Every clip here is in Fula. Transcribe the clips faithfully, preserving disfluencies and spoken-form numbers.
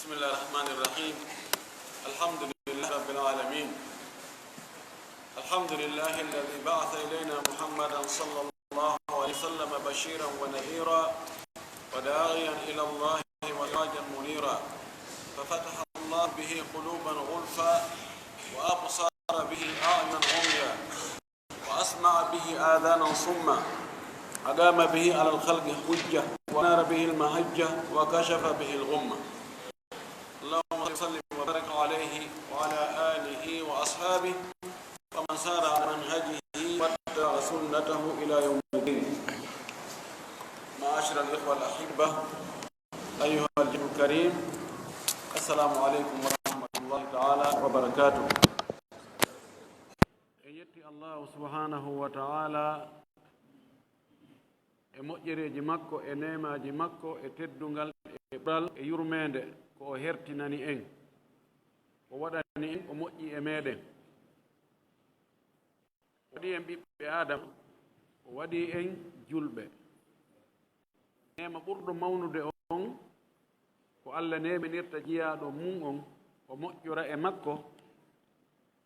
بسم الله الرحمن الرحيم. الحمد لله رب العالمين. الحمد لله الذي بعث إلينا محمدا صلى الله عليه وسلم بشيرا ونذيرا وداعيا إلى الله وسراجا منيرا، ففتح الله به قلوبا غلفا وأبصر به أعينا عميا وأسمع به آذانا صما، أقام به على الخلق حجة، وأنار به المحجة، وكشف به الغمة. اللهم صل وسلم وبارك عليه وعلى آله وأصحابه ومن سار على منهجه واتبع سنته إلى يوم الدين. معاشر الإخوة الأحبة، أيها الجمع الكريم، السلام عليكم ورحمة الله تعالى وبركاته. En yetti Allahu subhanahu wa ta'ala e moƴƴereeji makko, e neemaaji makko, e teddungal, e ɓural, e yurmeende, ko o hertinani en, o waɗani en, o moƴƴi e meeɗen. O waɗi en ɓiɓɓe Aadama, o waɗi en julɓe. Neema ɓurɗo mawnude on, ko Allah neeminirta jiyaaɗo mum on, o moƴƴora e makko,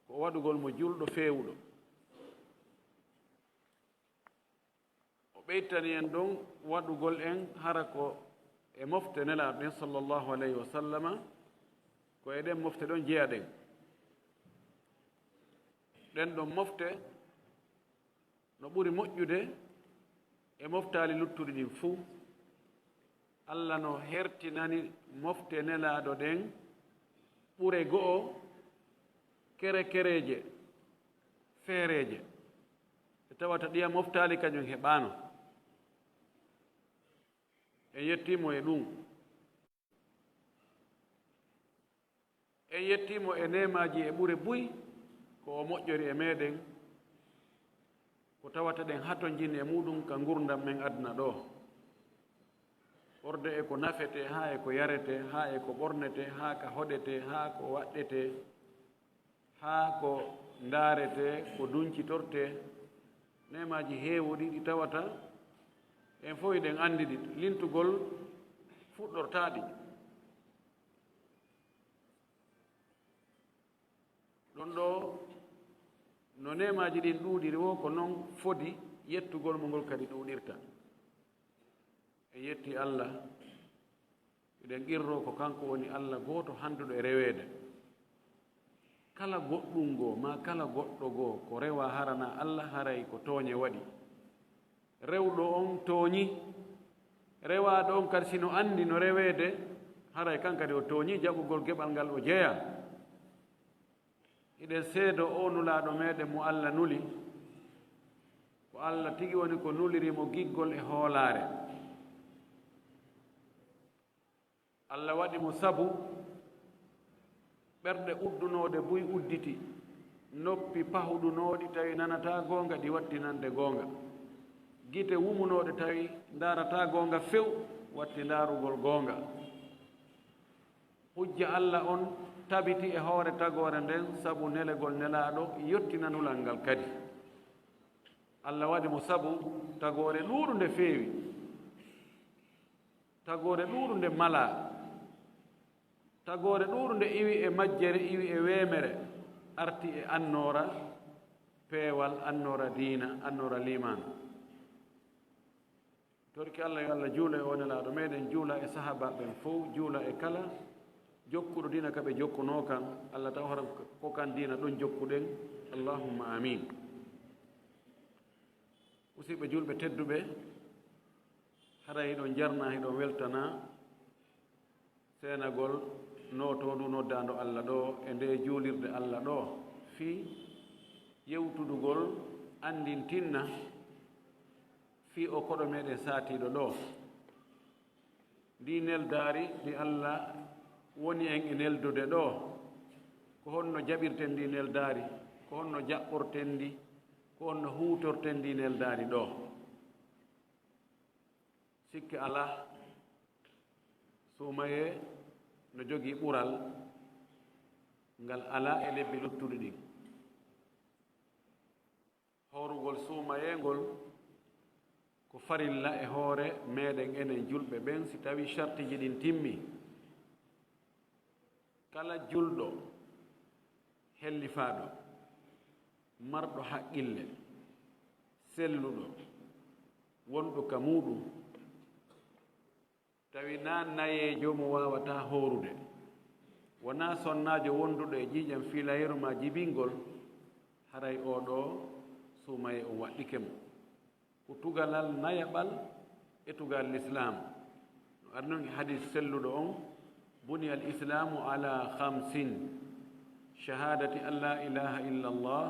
ko waɗugol mo julɗo feewuɗo. O ɓeytani en ɗon waɗugol en hara ko e mofte Nelaaɗo ɗen, sallallahu alayhi wa sallama, ko e ɗen mofte ɗon jeyaɗen. Ɗen ɗon mofte no ɓuri moƴƴude e moftaali luttuɗi ɗin fuu. Allah no hertinani mofte Nelaaɗo ɗen ɓure go'o, kere-kereeje, feereeje, ɗe tawata ɗiya moftaali kañum heɓaano. En yettii mo e ɗum. En yettii mo e neemaaji e ɓure buy ko o moƴƴori e meeɗen, ko tawata ɗen hatonjini e muuɗum ka ngurndan men aduna ɗoo. Ɓorde e ko nafetee, haa e ko yaretee, haa e ko ɓornetee, haa ka hoɗetee, haa ko waɗɗetee, haa ko ndaaretee, ko duncitortee, neemaaji heewuɗi ɗi tawata en fof hiɗen anndi ɗi, lintugol fuɗɗortaa ɗi. Ɗon ɗoo, no neemaaji ɗin ɗuuɗiri woo, ko non fodi yettugol mo ngol kadi ɗuuɗirta. En yetti Allah, hiɗen qirroo ko kanko woni Allah gooto handuɗo e reweede. Kala goɗɗungoo maa kala goɗɗo goo ko rewa hara na Allah, haray ko tooñe waɗi. Rewɗo on tooñi, rewaaɗo on kadi si no anndi no reweede, haray kan kadi o tooñi jaɓugol geɓal ngal o jeyaa. Hiɗen seedoo oo Nulaaɗo meeɗen mo Allah nuli, ko Allah tigi woni ko nuliri mo giggol e hoolaare. Allah waɗi mo sabu ɓerɗe uddunooɗe buy udditi, noppi pahuɗunooɗi tawi nanataa goonga ɗi watti nande goonga, gite wumunooɗe tawi ndaarataa goonga few watti ndaarugol goonga. Hujja Allah on tabiti e hoore tagoore nden sabu nelegol Nelaaɗo, yottina nulal ngal kadi. Allah waɗi mo sabu tagoore ɗuuɗunde feewi, tagoore ɗuuɗunde malaa, tagoore ɗuuɗunde iwi e majjere, iwi e weemere, arti e annoora peewal, annoora diina, annoora liimaan. Torki Allah, yo Allah juulo e oo Nelaaɗo meeɗen, juula e sahaabaaɓe ɓen fow, juula e kala jokkuɗo diina ka ɓe jokkunoo kan. Allah taw hara ko kan diina ɗon jokkuɗen. Allahumma amin. Musiɓɓe julɓe tedduɓe, haray hiɗon jarna, hiɗon weltana seenagol nootoo ndu noddaandu Allah ɗoo e ndee juulirde Allah ɗoo, fii yewtudugol, anndintinna fii oo koɗo meeɗen saatiiɗo ɗoo. Ndii neldaari ndi Allah woni en e neldude ɗoo, ko honno jaɓirten ndii neldaari, ko honno jaɓɓorten ndi, ko honno huutorten ndii neldaari ɗoo? Sikke alaa, suumayee no jogii ɓural ngal alaa e lebbi luttuɗi ɗin. Hoorugol suumayee ngol ko farilla e hoore meeɗen enen julɓe ɓen, si tawii sartiiji ɗin timmii. Kala julɗo, hellifaaɗo, marɗo haqqille, selluɗo, wonɗo ka muuɗum, tawi naa nayeejo mo waawataa hoorude, wonaa sonnaajo wonduɗo e ƴiiƴam fiilayeeru maa jibingol, haray oo ɗoo suumayee on waɗɗike mo. Ko tugalal nayaɓal e tugal lislaam. No ari non e hadiis selluɗo on, بني الإسلام على خمس، شهادة أن لا إله إلا الله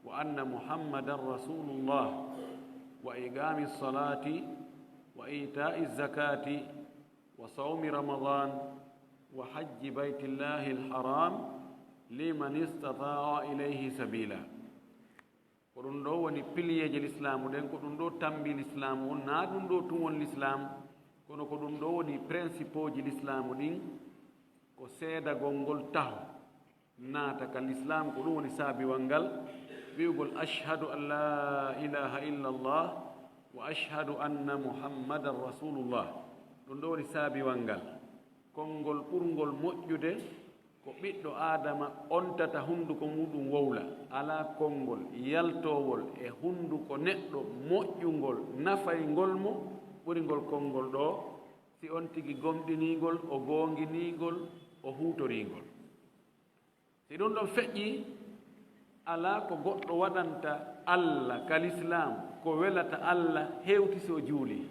وأن محمدا رسول الله وإقام الصلاة وإيتاء الزكاة وصوم رمضان وحج بيت الله الحرام لمن استطاع إليه سبيلا. Ko ɗum ɗoo woni piliyeeji lislaamu ɗen, ko ɗum ɗoo tammbi lislaamu on, naa ɗum ɗoo tun woni lislaamu, kono ko ɗum ɗoo woni pirinsipooji lislaamu ɗin, ko seedagol ngol taho, naata ka lislaamu, ko ɗum woni saabiwal ngal, wi'ugol, "Ashhadu an laa ilaaha illallah wa ashhadu anna Muhammadan Rasuulullah." Ɗum ɗoo woni saabiwal ngal, konngol ɓurngol moƴƴude, ko ɓiɗɗo Aadama ontata hunnduko muuɗum wowla, alaa konngol yaltoowol e hunnduko neɗɗo moƴƴungol, nafayngol mo, ɓuri ngol konngol ɗoo, si on tigi gomɗinii ngol, o goonginii ngol, o huutorii ngol. Si ɗum ɗon feƴƴii, alaa ko goɗɗo waɗanta Alla ka lislaam, ko welata Alla, hewti si o juulii.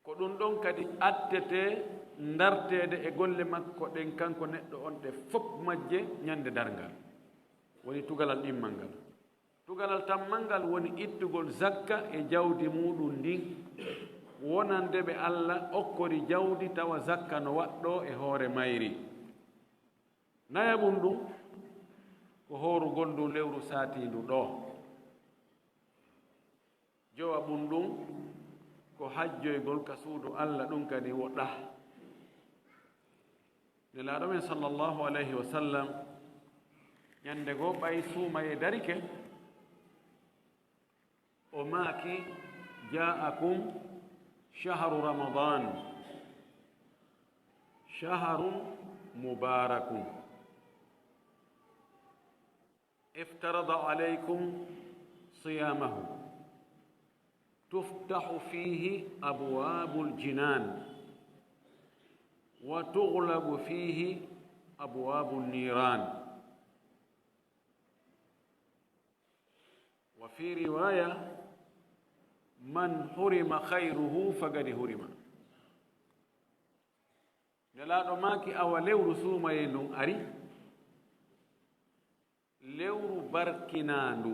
Ko ɗum ɗon kadi attetee ndarteede e golle makko ɗen, kanko neɗɗo on, ɗe fof majje ñande darngal. Woni tugalal ɗimmal ngal. Tugalal tammal ngal woni ittugol zakka e jawdi muuɗum ndin, wonande ɓe Alla okkori jawdi tawa zakka no waɗɗoo e hoore mayri. Nayaɓum ɗum ko hoorugol ndu lewru saatiindu ɗoo. Jowaɓum ɗum ko hajjoygol ka suudu Alla, ɗum kadi woɗɗaa. Nelaaɗo men sallallahu alayhi wa sallam, ñande goo ɓay suumayee darike, o maaki, "Jaa'akum shahru Ramadan, shahrun mubarakun." افترض عليكم صيامه تفتح فيه أبواب الجنان وتغلق فيه أبواب النيران. وفي رواية: من حرم خيره فقد حرم. Nelaaɗo maaki, awa lewru suumayee ndun ari, lewru barkinaandu,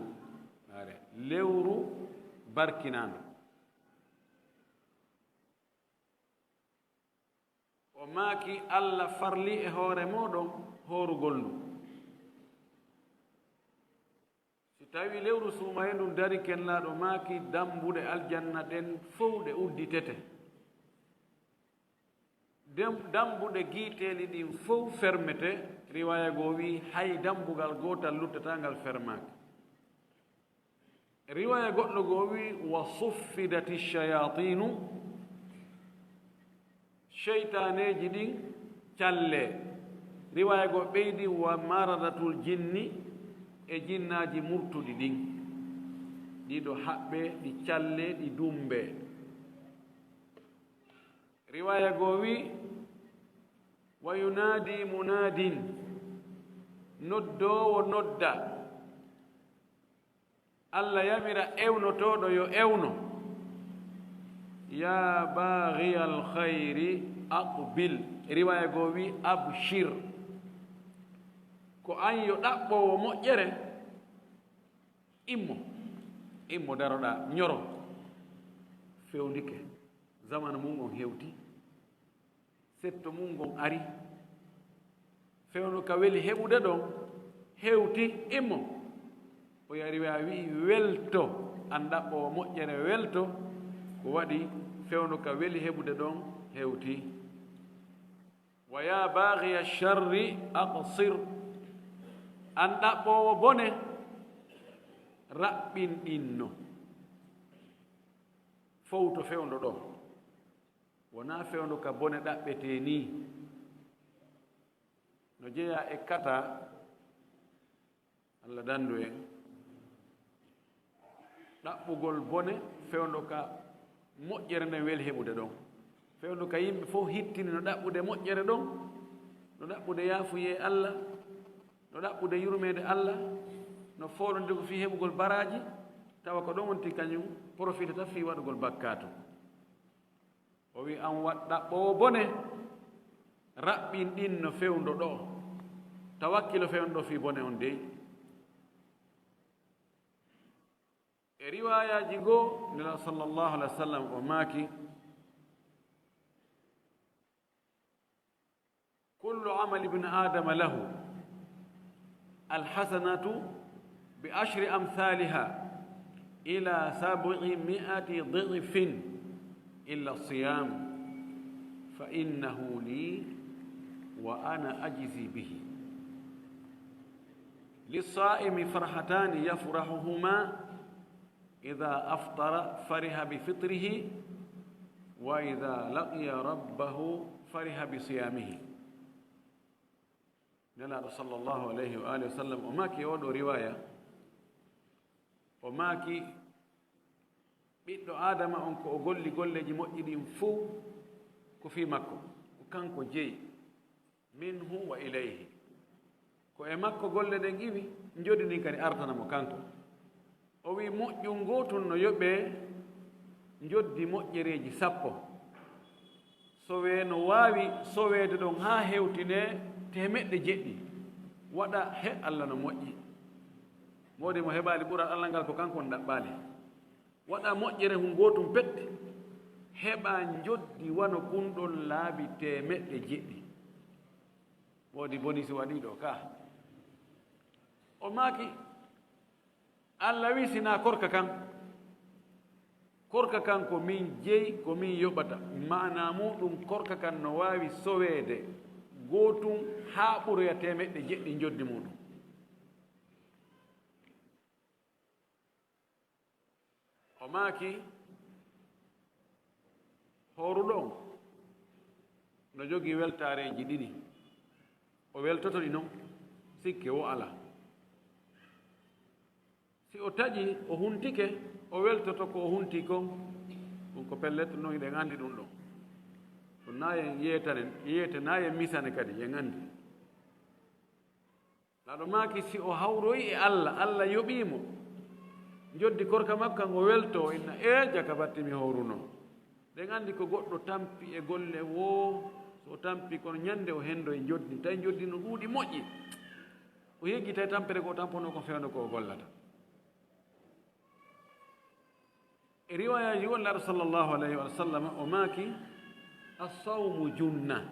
are, lewru barkinaandu. O maaki, Alla farli e hoore mooɗon hoorugol ndu. Si tawii lewru suumayee ndun darike, Nelaaɗo maaki, dambuɗe aljanna ɗen fow ɗe udditete. Dem-, dambuɗe giiteeli ɗin fow fermete. Riwaaya goo wi'i, hay dambugal gootal luttataa ngal fermaaka. Riwaaya goɗɗo goo wi'i, "Wa suffidati shayatinu." Seytaaneeji ɗin callee. Riwaaya goo ɓeydi, "Wa maradatul jinni," e jinnaaji murtuɗi ɗin. Ɗiɗo haɓɓee, ɗi callee, ɗi dummbee. Riwaaya goo wi'i, "Wa yunaadi munaadin," noddoowo nodda. Alla yamira ewnotooɗo yo ewno, "Yaa baaghiyal khayri aqbil." Riwaaya goo wi'i, "Abshir." Ko an yo ɗaɓɓoowo moƴƴere, immo, immo daroɗaa, ñoro. Fewndike, zamanu mun on hewti. Setto mun ngon ari. Fewndo ka weli heɓude ɗon hewti, immo. O yari, a wi'i, "Welto, an ɗaɓɓoowo moƴƴere, welto." Ko waɗi fewndo ka weli heɓude ɗon hewti. "Wa yaa baaghiya sharri aqsir." An ɗaɓɓoowo bone, raɓɓinɗinno. Fowto fewndo ɗon. "Wa Wonaa fewndo ka bone ɗaɓɓetee nii. No jeyaa e kata, Allah danndu en. Ɗaɓɓugol bone fewndo ka moƴƴere nden weli heɓude ɗon. Fewndo ka yimɓe fof hittini no ɗaɓɓude moƴƴere ɗon, no ɗaɓɓude yaafuyee Allah, no ɗaɓɓude yurmeende Allah, no fooɗondirgo fii heɓugol baraaji, tawa ko ɗon wonti kañum profitata fii waɗugol bakkaatu. O wi, an waɗ ɗaɓɓoowo bone, raɓɓin ɗin no fewndo ɗoo. Tawakkilo fewndo ɗoo fii bone on dey. E riwaayaaji goo, Nelaaɗo sallallahu alaihi wa sallam o maaki, kullu amali ibn Adama lahu, alhasanatu bi ashri amthaliha ila sab'i mi'ati di'fin illa siyam, fa innahu li wa ana ajzi bihi. Lissaimi farhatani yafrahuhuma, ida aftara fariha bi fitrihi, wa ida laqiya rabbahu fariha bi siyamihi. Nelaaɗo sallallahu alayhi wa alihi wa sallam o maaki e oo ɗoo riwaaya, o maaki, ɓiɗɗo Aadama on ko o golli golleeji moƴƴi ɗin fow ko fii makko, ko kanko jeyi, minhu wa ilayhi. Ko e makko golle ɗen iwi, njoddi ndin kadi artana mo kanko. O wi, moƴƴun gootun no yoɓee njoddi moƴƴereeji sappo. Sowee no waawi soweede ɗon haa hewtinee teemeɗɗe jeɗɗi. Waɗa he Allah no moƴƴi. Moodi mo heɓaali ɓural Allah ngal ko kanko on ɗaɓɓaali. Waɗa moƴƴere hun gootun pet, heɓa njoddi wano kun ɗon laabi teemeɗɗe jeɗɗi. Moodi boni si waɗii ɗoo kaa. O maaki, Allah wi sinaa korka kan. Korka kan ko min jeyi, ko min yoɓata. Maanaa muuɗun korka kan no waawi soweede gootun haa ɓuroya teemeɗɗe jeɗɗi njoddi muuɗun. O maaki, hooruɗo on no jogii weltaareeji ɗiɗi. O weltoto ɗi non, sikke woo alaa. Si o taƴii, o huntike, o weltoto ko o hunti kon. Ɗun ko pellet, non hiɗen anndi ɗun ɗon. Ɗun naa en yeetane, yeete naa en misane kadi, en anndi. Nelaaɗo maaki, si o hawroyi e Allah, Allah yoɓii mo, njoddi korka makko kan o weltoo, inna, ee, jaka batti mi howruno. Ɗen anndi ko goɗɗo tampi e golle woo, so o tampi kono ñannde o hendoyi njoddi, tawi njoddi no ɗuuɗi moƴƴi. O yeggi tawi tampere ko o tamponoo kon fewndo ko o gollata. E riwaayaaji won Nelaaɗo sallallahu alayhi wa sallam o maaki, as-sawmu junna.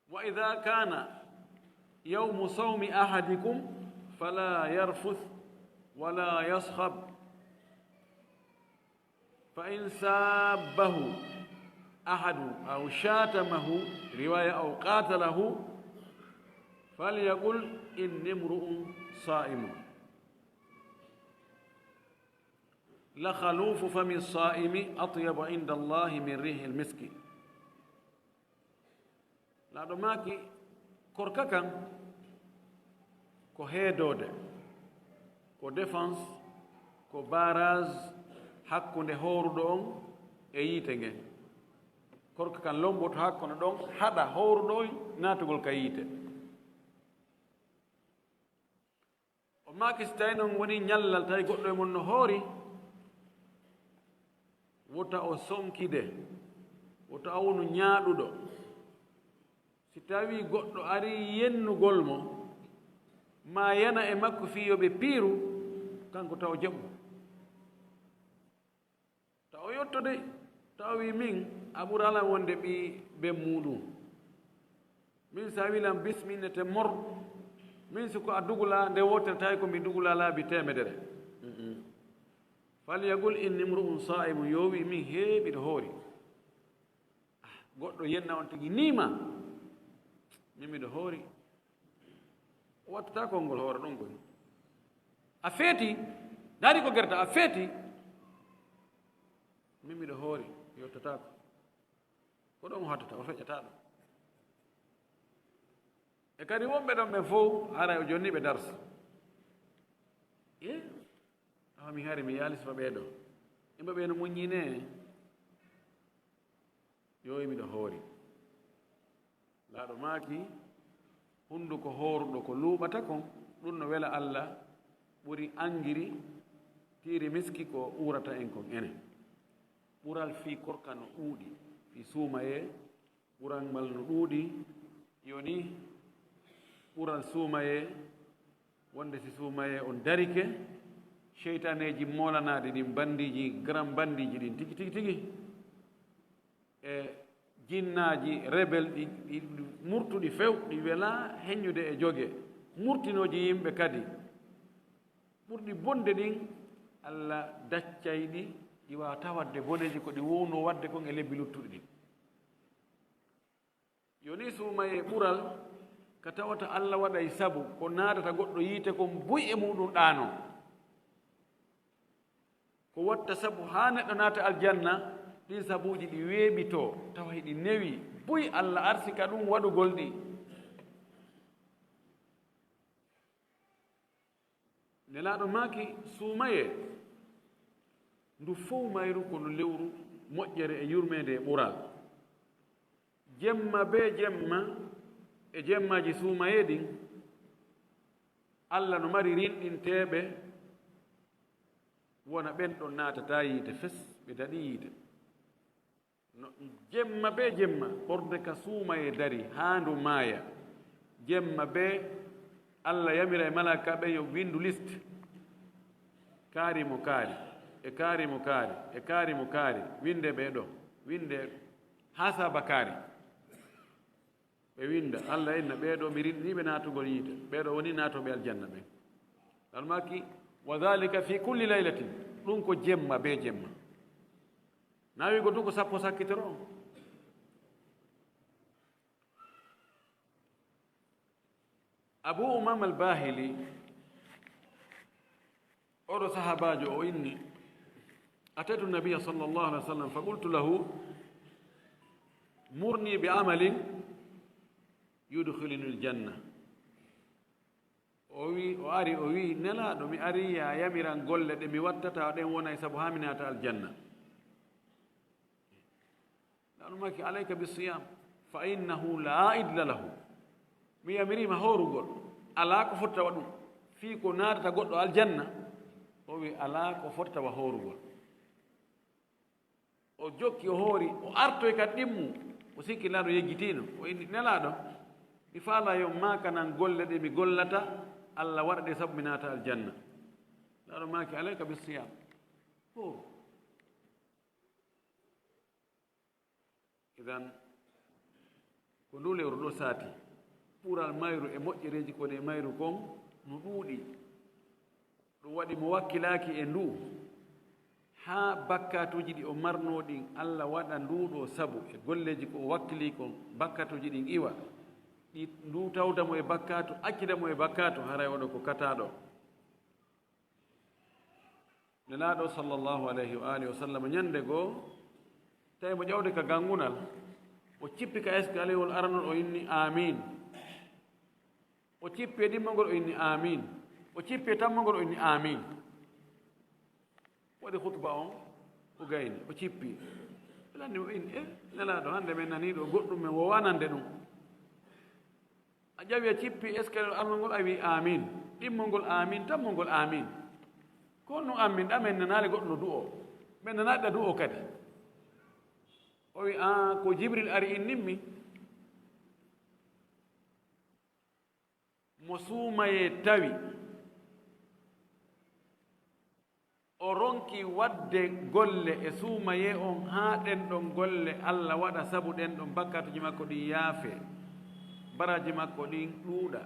Wa idha kana yawmu sawmi ahadikum fala yarfuth wala yaskhab. فإن سابه أحد أو شاتمه، رواية أو قاتله، فليقل إني امرؤ صائم. لخلوف فم الصائم أطيب عند الله من ريح المسك. Nelaaɗo maaki, korka kan ko heedoode, ko défense, ko barrage hakkunde hooruɗo on e yiite ngen. Korka kan lommboto hakkunde ɗon, haɗa hooruɗo on naatugol ka yiite. O maaki, si tawi non woni ñallal, tawi goɗɗo e mon no hoori, wota o sonkide, wota o wonu ñaaɗuɗo. Si tawi goɗɗo ari yennugol mo, maa yana e makko fii yo ɓe piiru, kanko taw jaɓu. Taw o yotto de, taw wi min, a ɓuralan wonde ɓii ben muuɗum. Min, si a wilan bismi innete mor, min si ko a dugula, nde wootere tawi ko mi dugula laabi teemedere. Mm-mm. Falyaqul inni mru'un saa'imun, yo wi min, hee, miɗo hoori. Ah, goɗɗo yenna on tigi niima, min miɗo hoori. O wattata konngol hoore ɗon koy. A feeti, daari ko gerta, a feeti. Min miɗo hoori, mi yottataako. Ko ɗon o hattata, o feƴƴataa ɗum. E kadi wonɓe ɗon ɓen fow, haray o jonni ɓe darsu. E, awa mi hari mi yaali sima ɓee ɗoo. Imba ɓee no muññinee. Yo e miɗo hoori. Laaɗo maaki, hunnduko hooruɗo ko luuɓata kon, ɗum no wela Alla, ɓuri angiri, tiiri miski ko uurata en kon enen. Ɓural fii korka no ɗuuɗi, fii suumayee, ɓural ngal no ɗuuɗi, yoni ɓural suumayee, wonde si suumayee on darike, seytaneeji moolanaaɗi ɗin, bandiiji, garan bandiiji ɗin, tigi, tigi, tigi. E jinnaaji rebel ɗi, ɗi murtuɗi few, ɗi welaa heññude e joge, murtinooji yimɓe kadi, ɓurɗi bonde ɗin, Alla daccay ɗi, ɗi waawata waɗde boneeji ko ɗi wownoo waɗde kon e lebbi luttuɗi ɗin. Yoni suumayee ɓural ka tawata Alla waɗay sabu ko naatata goɗɗo yiite kon buy e muuɗum ɗaanoo. Ko watta sabu haa neɗɗo naata aljanna, ɗin sabuuji ɗi weeɓitoo, tawa hiɗi newi, buy Alla arsika ɗum waɗugol ɗi. Nelaaɗo maaki, suumayee, ndu fow mayru ko no lewru moƴƴere e yurmeende e ɓural. Jemma bee jemma e jemmaaji suumayee ɗin, Alla no mari rinɗinteeɓe, wona ɓen ɗon naatataa yiite fes, ɓe daɗii yiite. No, jemma bee jemma, ɓorde ka suumayee dari haa ndu maaya. Jemma bee Alla yamira e malaaka ɓen yo winndu list. Kaari mo kaari, e kaari mo kaari, e kaari mo kaari, winnde ɓee ɗoo, winnde haa saaba kaari. Ɓe winnda, Alla inna, ɓee ɗoo mi rinɗinii ɓe naatugol yiite, ɓee ɗoo woni naatooɓe aljanna ɓen. Almaaki, wa dhalika fi kulli laylatin, ɗum ko jemma bee jemma. Nawi ko du ko sappo sakkitoro on. Abu Umama al-Bahili, oɗo sahabaajo o inni, ataytu nabiya sallallahu alaihi wasallam fa qultu lahu, murni bi amalin yudkhiluni al-janna. O wi, o ari, o wi, Nelaaɗo, mi ari ya yamiran golle ɗe mi wattata ɗen wonay sabu haa mi naata aljanna. Nelaaɗo maaki, alayka bisiyam, fa innahu la idla lahu. Mi yamirima hoorugol, alaa ko fotta wa ɗum. Fii ko naatata goɗɗo aljanna, o wi, alaa ko fotta wa hoorugol. O jokki, o hoori, o artoy ka ɗimmu, o sikki Nelaaɗo yejjitiino. O inni, Nelaaɗo, mi faalaa yo maakanan golle ɗe mi gollata, Alla waɗa ɗe sabu mi naata aljanna. Nelaaɗo maaki, alayka bisiyam. Hooru. Idan, ko ndu lewru ɗo saati, ɓural mayru e moƴƴereeji ko ɗe mayru kon no ɗuuɗi. Ɗum waɗi mo wakkilaaki e ndu, haa bakkaatuuji ɗi o marnoo ɗin, Alla waɗa ndu ɗo sabu e golleeji ko o wakkilii kon, bakkaatuuji ɗin iwa, ɗi ndu tawda mo e bakkaatu, accida mo e bakkaatu, haray oɗo ko kataaɗo. Nelaaɗo sallallahu alayhi wa alihi wa sallam, ñande goo, tawi mo ƴawde ka ganngunal, o cippi ka escalierwol aranol, o inni, "Aamiin." O cippi e ɗimmol ngol, o inni, "Aamiin." O cippi e tammol ngol, o inni, "Aamiin." Waɗi khutba on, o gayni, o cippi. Ɓe lanndi mo, ɓe inni, "Eh, Nelaaɗo, hannde men nanii ɗo goɗɗum, men woowaa nande ɗum." A ƴawi, a cippi escalier aranol ngol, a wi, "Aamiin." Ɗimmol ngol, "Aamiin." Tammol ngol, "Aamiin." Ko honno aamiin? Ɗa men nanaali goɗɗo no du'oo. Men nanaali ɗa du'oo kadi. O wi, "Aa, ko Jibril ari innin mi." Mo suumayee tawi o ronki waɗde golle e suumayee on, haa ɗen ɗon golle Alla waɗa sabu ɗen ɗon bakkaatuuji makko ɗin yaafee, baraaji makko ɗin ɗuuɗa.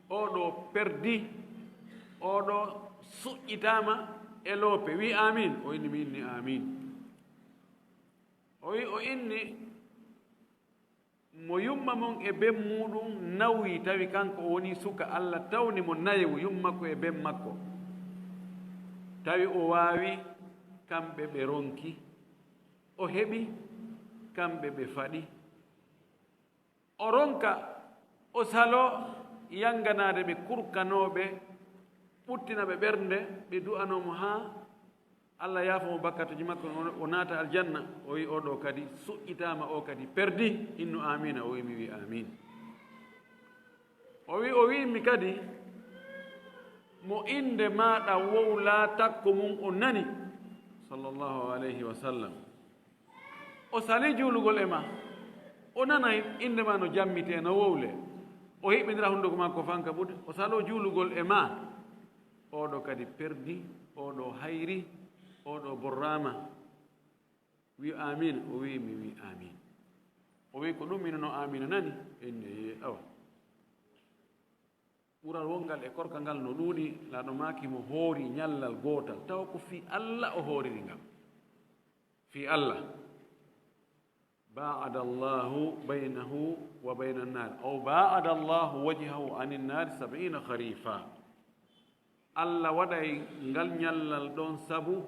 Oo ɗoo perdi, oo ɗoo suƴƴitaama e loope. Wi, "Aamiin." O inni, "Mi inni aamiin." O wi, o inni, Mo yumma mon e ben muuɗum nawi, tawi kanko o woni suka, Alla tawni mo nayewu, yumma makko e ben makko, tawi o waawi kamɓe ɓe ronki, O heɓi, kamɓe ɓe faɗi. O ronka, o salo, yanganaade ɓe kurkanooɓe, ɓuttina ɓe ɓernde, ɓe du'anoo mo haa Allah yaafo mo bakkatuuji makko, o naata aljanna. O wi, "Oo ɗoo kadi suƴƴitaama, o kadi perdi." Innu aamiina, o wi, "Mi wi aamiin." O wi, o wi mi kadi, mo innde maaɗa wowlaa takko mum o nani, sallallahu alayhi wa sallam. O sali juulugol e ma. O nana innde ma no jammitee, no wowle. O hiɓɓindira hunnduko makko fanka ɓude. O salo juulugol e ma. Oo ɗoo kadi perdi, oo ɗoo hayri, oo ɗoo borraama. Wi amin, o wi mi wi amin. O wi ko ɗum ino no amina nani? Enne ye awa. Ɓural wongal e korka ngal no ɗuuɗi, laaɗo maaki mo hoori ñallal gootal, tawa ko fii Alla o hooriri ngal. Fii Alla. Baada Allahu baynahu wa bayna annaari, aw baada Allahu wajhahu ani annaari sabiina kharifa. Alla waɗay ngal ñallal ɗon sabu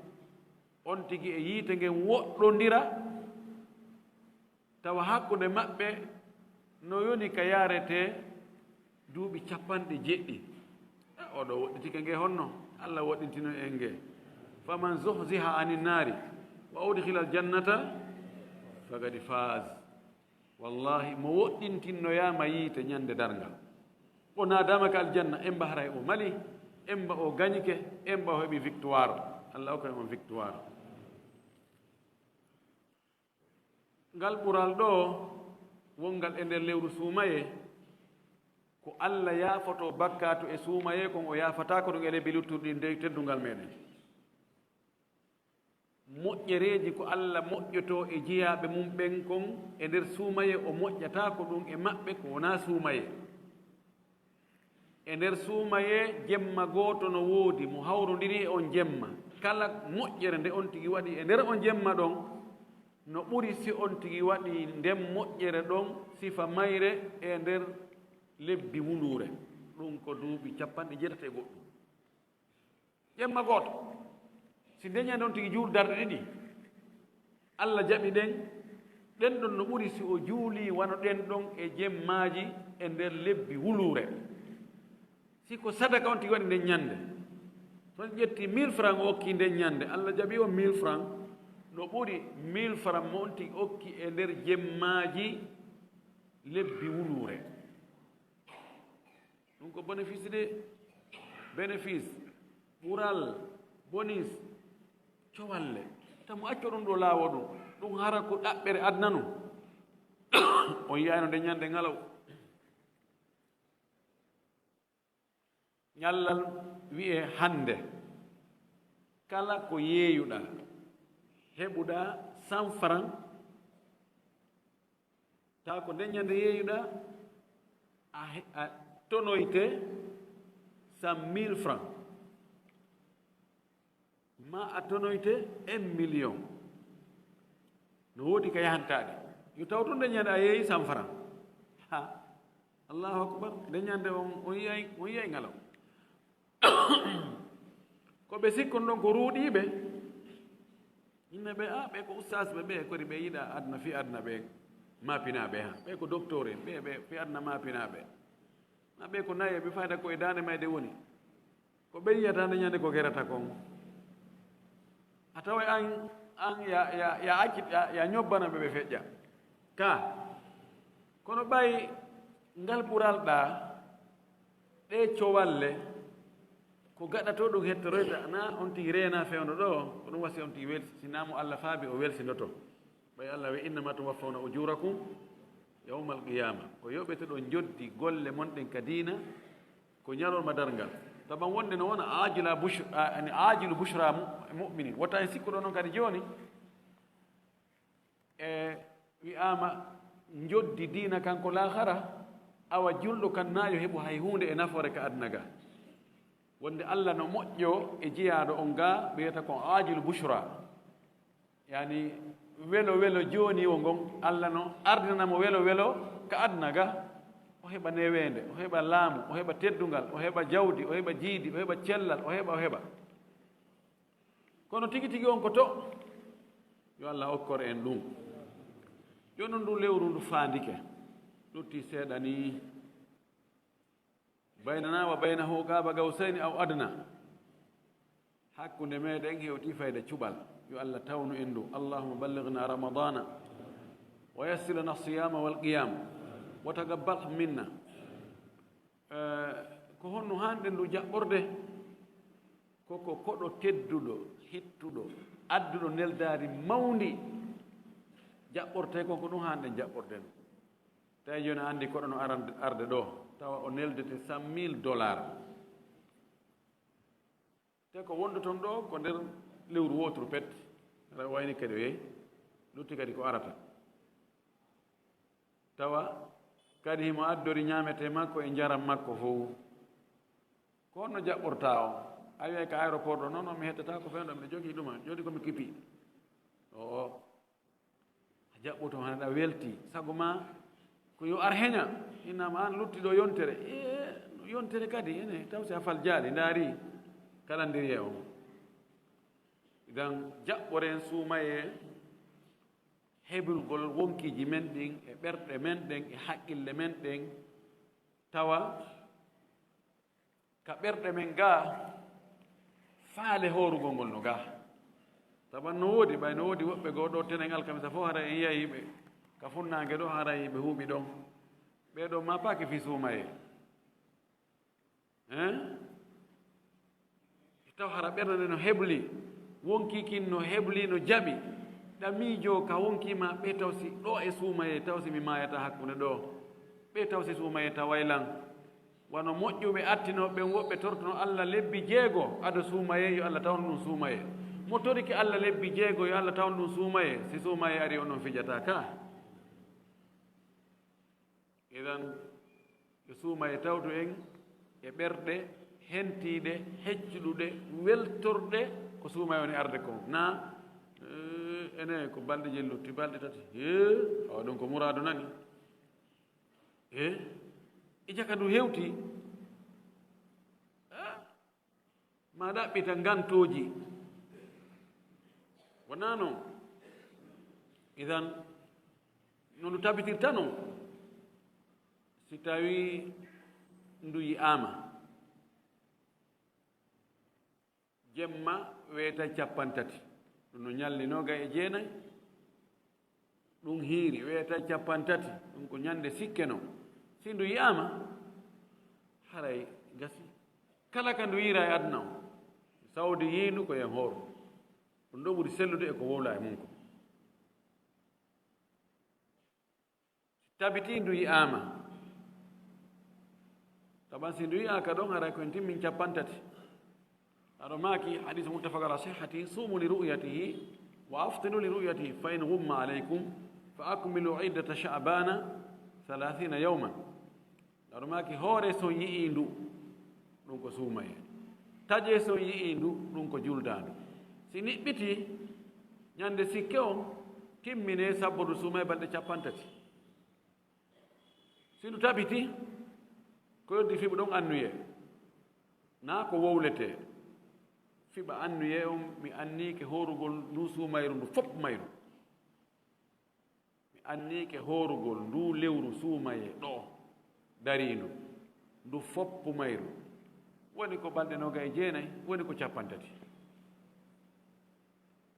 on tigi e yiite ngen woɗɗondira, tawa hakkunde maɓɓe no yoni ka yaretee duuɓi capanɗe jeɗɗi. Eh, oɗo woɗɗitike nge honno? Alla woɗɗintino en nge. Faman zuhziha ani nnaari wa udkhila aljannata faqad faz. Wallahi, mo woɗɗintinnoyaama yiite ñande darngal, o naadaama ka aljanna, emba haray o mali, emba o gañike, emba o heɓi victoire. Alla okkay on victoire. Ngal ɓural ɗoo wongal e nder lewru suumayee, ko Alla yaafoto bakkaatu e suumayee, kon o yaafataa ko ɗum e lebbi luttuɗi ɗin dey teddungal meɗen. Moƴƴereeji ko Alla moƴƴotoo e jiyaaɓe mum ɓen kon e nder suumayee, o moƴƴataa ko ɗum e maɓɓe ko wonaa suumayee. E nder suumayee, jemma gooto no woodi mo hawrondiri e on jemma. Kala moƴƴere nde on tigi waɗi e nder on jemma ɗon, no ɓuri si on tigi waɗi nden moƴƴere ɗon sifa mayre e nder lebbi wunduure. Ɗum ko duuɓi capanɗe jeetati e goɗɗum. Jemma gooto. Si nden ñande on tigi juul darɗe ɗiɗi, Alla jaɓi ɗen, ɗen ɗon no ɓuri si o juuli wano ɗen ɗon e jemmaaji e nder lebbi wuluure. Si ko sadaka on tigi waɗi nden ñande, so on ƴetti mille francs o okki nden ñande, Alla jaɓi on mille francs, no ɓuri mille francs mo on tigi okki e nder jemmaaji lebbi wuluure. Ɗum ko bénéfice de, bénéfice, ɓural, bonus, cowalle. Tamu acco ɗum ɗo laawo ɗum. Ɗum hara ko ɗaɓɓere aduna non. On yiyayno nde ñande ngalaw. Ñallal wi'e hannde. Kala ko yeeyuɗaa, heɓuɗaa cent francs, tawa ko nden ñande yeeyuɗaa, a he-, a tonoyte cent mille francs, ma a tonoyte un million. No woodi ka yahantaade. Yo taw tun nden ñande a yeeyi cent francs. Ha. Allahu akbar. Nden ñande on, on yiyay, on yiyay ngalaw. Ko ɓe sikkon ɗon ko ruuɗiiɓe. Yimɓe ɓe, "Ah, ɓe ko ustaas ɓe, ɓe kori ɓe yiɗa aduna, fi aduna ɓe maapinaaɓe ha. Ɓe ko docteur en, ɓe, ɓe fi aduna maapinaaɓe. Na ɓe ko nayi, ɓe fayda ko e daande mayde woni." Ko ɓe yiyata nde ñande ko gerata kon. A taway an, an ya, ya, ya acci, ya, ya ñobbana ɓe ɓe feƴƴa. Ka, kono ɓay ngal ɓural ɗaa, ɗee cowalle, ko gaɗatoo ɗum hettoroyta, na on tigi reena fewndo ɗo, ko ɗum wasi on tigi welsi, si naamu Alla faabi o welsindoto. Ɓay Alla wi, "Innama tuwaffawna ujurakum yawmal qiyama." Ko yoɓeteɗon joddi golle mon ɗen ka diina, ko ñalorma darngal. Taban wonde no wona ajila bush-, a, ani ajilu bushra mu-, mu'minin. Wota en sikkuɗo noon kadi jooni. E wi'aama njoddi diina kanko laakhara, awa julɗo kan na yo heɓu hay huunde e nafoore ka aduna ga. Wonde Alla no moƴƴo e jeyaaɗo on ga, ɓe wiyata ko ajilu bushra. Yani welo welo jooni o ngon, Alla no ardinana mo welo welo ka aduna ga. O heɓa neweende, o heɓa laamu, o heɓa teddungal, o heɓa jawdi, o heɓa jiidi, o heɓa cellal, o heɓa, o heɓa. Kono tigi tigi on ko to Yo Allah okkor en ɗum. Jooni noon, ndu lewru ndu faandike, lutti seeɗa ni. Baynana wa baynahu qaaba qawsayni aw adna. Hakkunde meɗen hewti fayda cuɓal. Yo Allah tawnu en ndu. Allahumma ballighna ramadana wa yassir lana siyama wal qiyam wa taqabbal minna. Eh, ko honno hanɗen ndu jaɓɓorde? Koko koɗo tedduɗo, hittuɗo, adduɗo neldaari mawndi jaɓɓortee kon, ko ɗum hanɗen jaɓɓorden. Tawi jooni a anndi koɗo no aran-, arde ɗo, tawa o neldete cent mille dollars. Te ko wondu toon ɗo ko nder lewru wooturu pet, aɗa wayni kadi o yehi, lutti kadi ko arata. Tawa kadi himo addori ñaametee makko e njaram makko fof. Ko honno jaɓɓortaa o? A wiyay ka aéroport ɗo, "Non, non, mi hettata ko fewndo, mbiɗa jogii ɗuma, joni ko mi kipi." O, o. A jaɓɓoto hana ɗa welti. Sago ma ko yo ar heña. Innama an lutti ɗo yontere. E, yontere kadi, ene, taw si a fal jaali, ndaari kalandiriye o. Idan, jaɓɓoren suumayee heɓirgol wonkiiji men ɗin, e ɓerɗe men ɗen, e haqqille men ɗen, tawa ka ɓerɗe men gaa, faale hoorugol ngol no gaa. Taban no woodi, ɓay no woodi woɓɓe goo ɗo tenen alkamisa fof, haray en yi'ay ɓe ka funnaange ɗo, haray ɓe huuɓi ɗon. Ɓee ɗoo maapaaki fii suumayee. Hein? Taw hara ɓernde nden no hebli, wonkii kin no hebli, no jaɓi. Ɗa miijoo ka wonkii maa ɓee, taw si ɗoo e suumayee, taw si mi maayataa hakkunde ɗoo. Ɓee taw si suumayee taway lan. Wano moƴƴuɓe attinooɓe ɓen woɓɓe tortuno Alla lebbi jeego ado suumayee, yo Alla tawnu ɗum suumayee. Mo torike Alla lebbi jeego, yo Alla tawnu ɗum suumayee. Si suumayee arii, onon fijataa ka. Idan, yo suumayee tawtu en e ɓerɗe hentiiɗe, heccuɗuɗe, weltorɗe ko suumayee woni arde kon. Naa, eh, ene ko balɗe jeɗɗi lutti, balɗe tati. Hee, awa ɗum ko muraadu nani. Hee, e jaka ndu hewti. Ah, ma ɗaɓɓita ngantooji. Wonaa non? Idan, no ndu tabitirta non, si tawii ndu yi'aama, jemma weeta cappanɗe tati, ɗum no ñalli noogay e jeenay, ɗum hiiri, weeta cappanɗe tati, ɗum ko ñande sikke non. Si ndu yi'aama, haray gasi. Kala ka ndu yi'ira e aduna on, sawdi yiindu ko yen hooru. Ɗum ɗo ɓuri sellude e ko wowla e mum ko. Si tabitii ndu yi'aama, taban si ndu yi'aaka ɗon, haray ko en timmin cappanɗe tati. Aɗo maaki, hadiisu muttafaq ala sihhatihi, "Suumu li ru'yatihi, wa aftiru li ru'yatihi, fa in ghumma alaykum, fa akmilu iddata sha'bana thalathina yawman." Aɗo maaki, hoore son yi'ii ndu, ɗum ko suumayee. Tajee son yi'ii ndu, ɗum ko juldaandu. Si niɓɓitii ñande sikke on, timminee sabbordu suumayee balɗe cappanɗe tati. Si ndu tabitii, ko yonti fiɓu ɗon annuyee, naa ko wowletee. Fiɓa annuyee on, mi anniike hoorugol ndu suumayru, ndu fof mayru. Mi anniike hoorugol ndu lewru suumayee ɗo dariindu, ndu fof mayru. Woni ko balɗe noogay e jeenay, woni ko cappanɗe tati.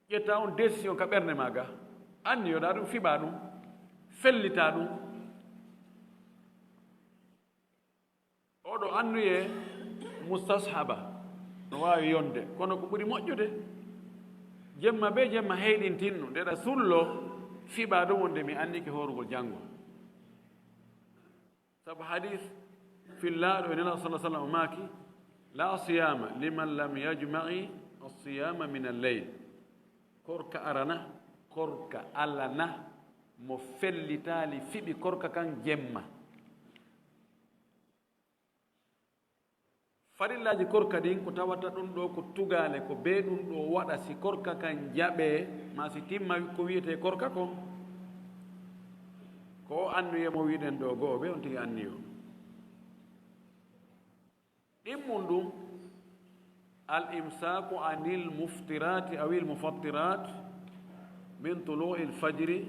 Ƴetta on décision ka ɓernde maa ga, anniyoɗaa ɗum, fiɓaa ɗum, fellitaa ɗum. Oɗo annuyee mustashaba, no waawi yonde, kono ko ɓuri moƴƴude, jemma bee jemma heyɗintinno, nde ɗa sullo, fiɓaa ɗum wonde mi anniike hoorugol janngo. Sabu hadiis fillaaɗo e Nelaaɗo sallallaahu alayhi wa sallam maaki, "Laa siyaama liman lam yajma'i as-siyaama min al-layl." Korka arana, korka alana mo fellitaali fiɓi korka kan jemma. Farillaaji korka ɗin ko tawata ɗum ɗo ko tugaale, ko bee ɗum ɗo waɗa si korka kan jaɓee, maa si timma ko wi'etee korka kon. Ko o annuyee mo wi'ɗen ɗo go'o, bee on tigi anniyoo. Ɗimmun ɗum, al imsaaku anil muftiraati awil mufattirat, Min tuluu'il fajri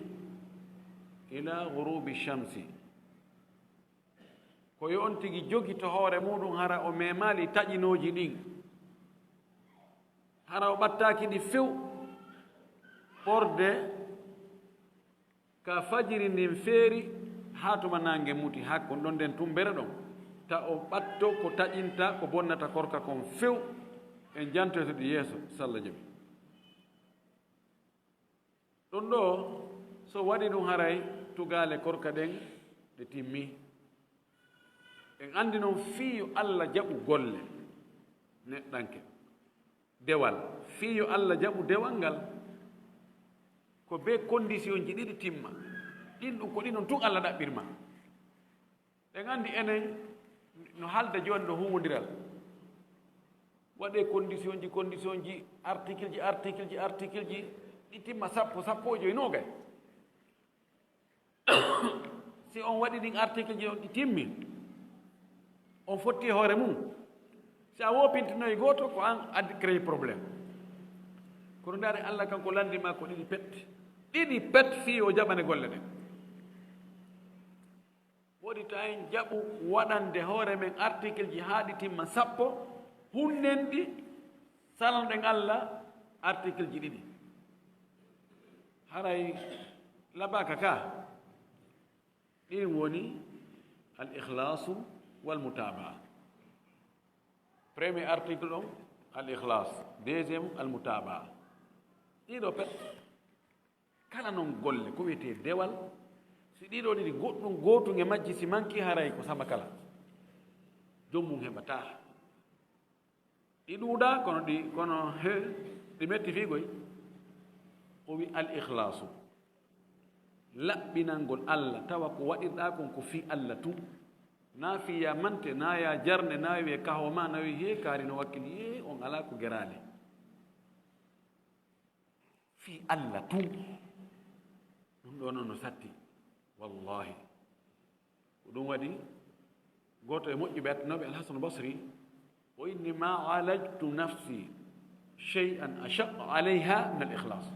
ila ghurubi shamsi. Ko yo on tigi jogi to hoore muɗum, hara o memaali taƴinooji ɗin, hara o ɓattaaki ɗi few, ɓorde ka fajiri ndin feeri haa tuma naange muti, haa kon ɗon nden tumbere ɗon, ta o ɓatto ko taƴinta, ko bonnata korka kon few. En jantoyto ɗi yeeso, salla jaɓi. Ɗum ɗoo, so waɗi ɗum, haray tugaale korka ɗen ɗe timmi. En anndi noon, fii yo Alla jaɓu golle neɗɗanke, dewal, fii yo Alla jaɓu dewal ngal, ko bee conditionji ɗiɗi timma. Ɗin ɗum ko ɗin ɗon tun Alla ɗaɓɓirma. Ɗen anndi enen no haalda jooni ɗo huuwondiral. Waɗee conditionji, conditionji, articleji, articleji, articleji, ɗi timma sappo, sappo e joy, noogay. Si on waɗi ɗin articleji on, ɗi timmi, on fotti e hoore mum. Si a woopintinoyi gooto, ko an addi créé problème. Kono ndaari, Alla kanko lanndi ma ko ɗiɗi pet. Ɗiɗi pet fii o jaɓane golle ɗen. Woodi to en jaɓu waɗande hoore men articleji haa ɗi timma sappo, hunnen ɗi, salanoɗen Alla articleji ɗiɗi. Haray labaaka ka, ɗin woni al ikhlasu wal mutabaa. Premier article ɗon, al ikhlas. Deuxième, al mutabaa. Ɗiɗo pet. Kala non golle, ko wiyetee dewal, si ɗiɗo ɗiɗi goɗɗum gootun e majji si manki, haray ko sama kala. Joom mum heɓataa. Ɗi ɗuuɗaa, kono ɗi, kono, he, ɗi metti fii goy. O wi al ikhlasu. Laɓɓinangol Alla, tawa ko waɗirɗaa kon ko fii Alla tun. Naa fii ya mante, naa ya jarne, naa wi'e kaho ma, naa wi'e hee kaari no wakkili, hee on alaa ko geraali. Fii Alla tun. Ɗum ɗoo noon no satti. Wallahi. Ko ɗum waɗi, gooto e moƴƴuɓe attinooɓe Al-Hasan Basri, o inni, "Ma alajtu nafsi shay'an ashaqqa alayha min al-ikhlas."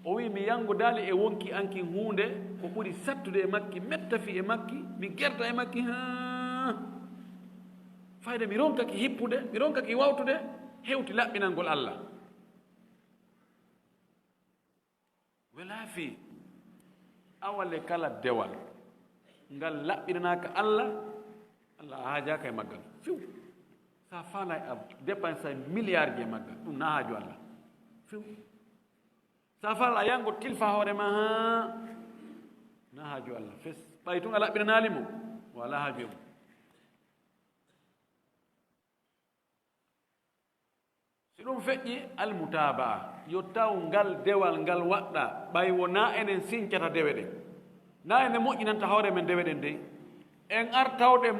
O wi, "Mi yanngodaali e wonki an kin huunde ko ɓuri sattude e makki, metta fii e makki, mi gerta e makki, haa fayde mi ronkaki hippude, mi ronkaki wawtude, hewti laɓɓinangol Alla." Welaa fii, awa le kala dewal ngal laɓɓinanaaka Alla, Alla a haajaaka e maggal. Fiw. Sa faalay a dépensay milliardji e maggal, ɗum na haaju Alla. Fiw. Sa faala a yango tilfa hoore ma, haa, na haaju Alla. Fes. Ɓay tun a laɓɓinanaali mo, o alaa haaju e mo. Si ɗum feƴƴi, almutaabaa, yo taw ngal dewal ngal waɗɗaa, ɓay wonaa enen sincata dewe ɗen. Naa enen moƴƴinanta hoore men dewe ɗen dey. En ar tawɗe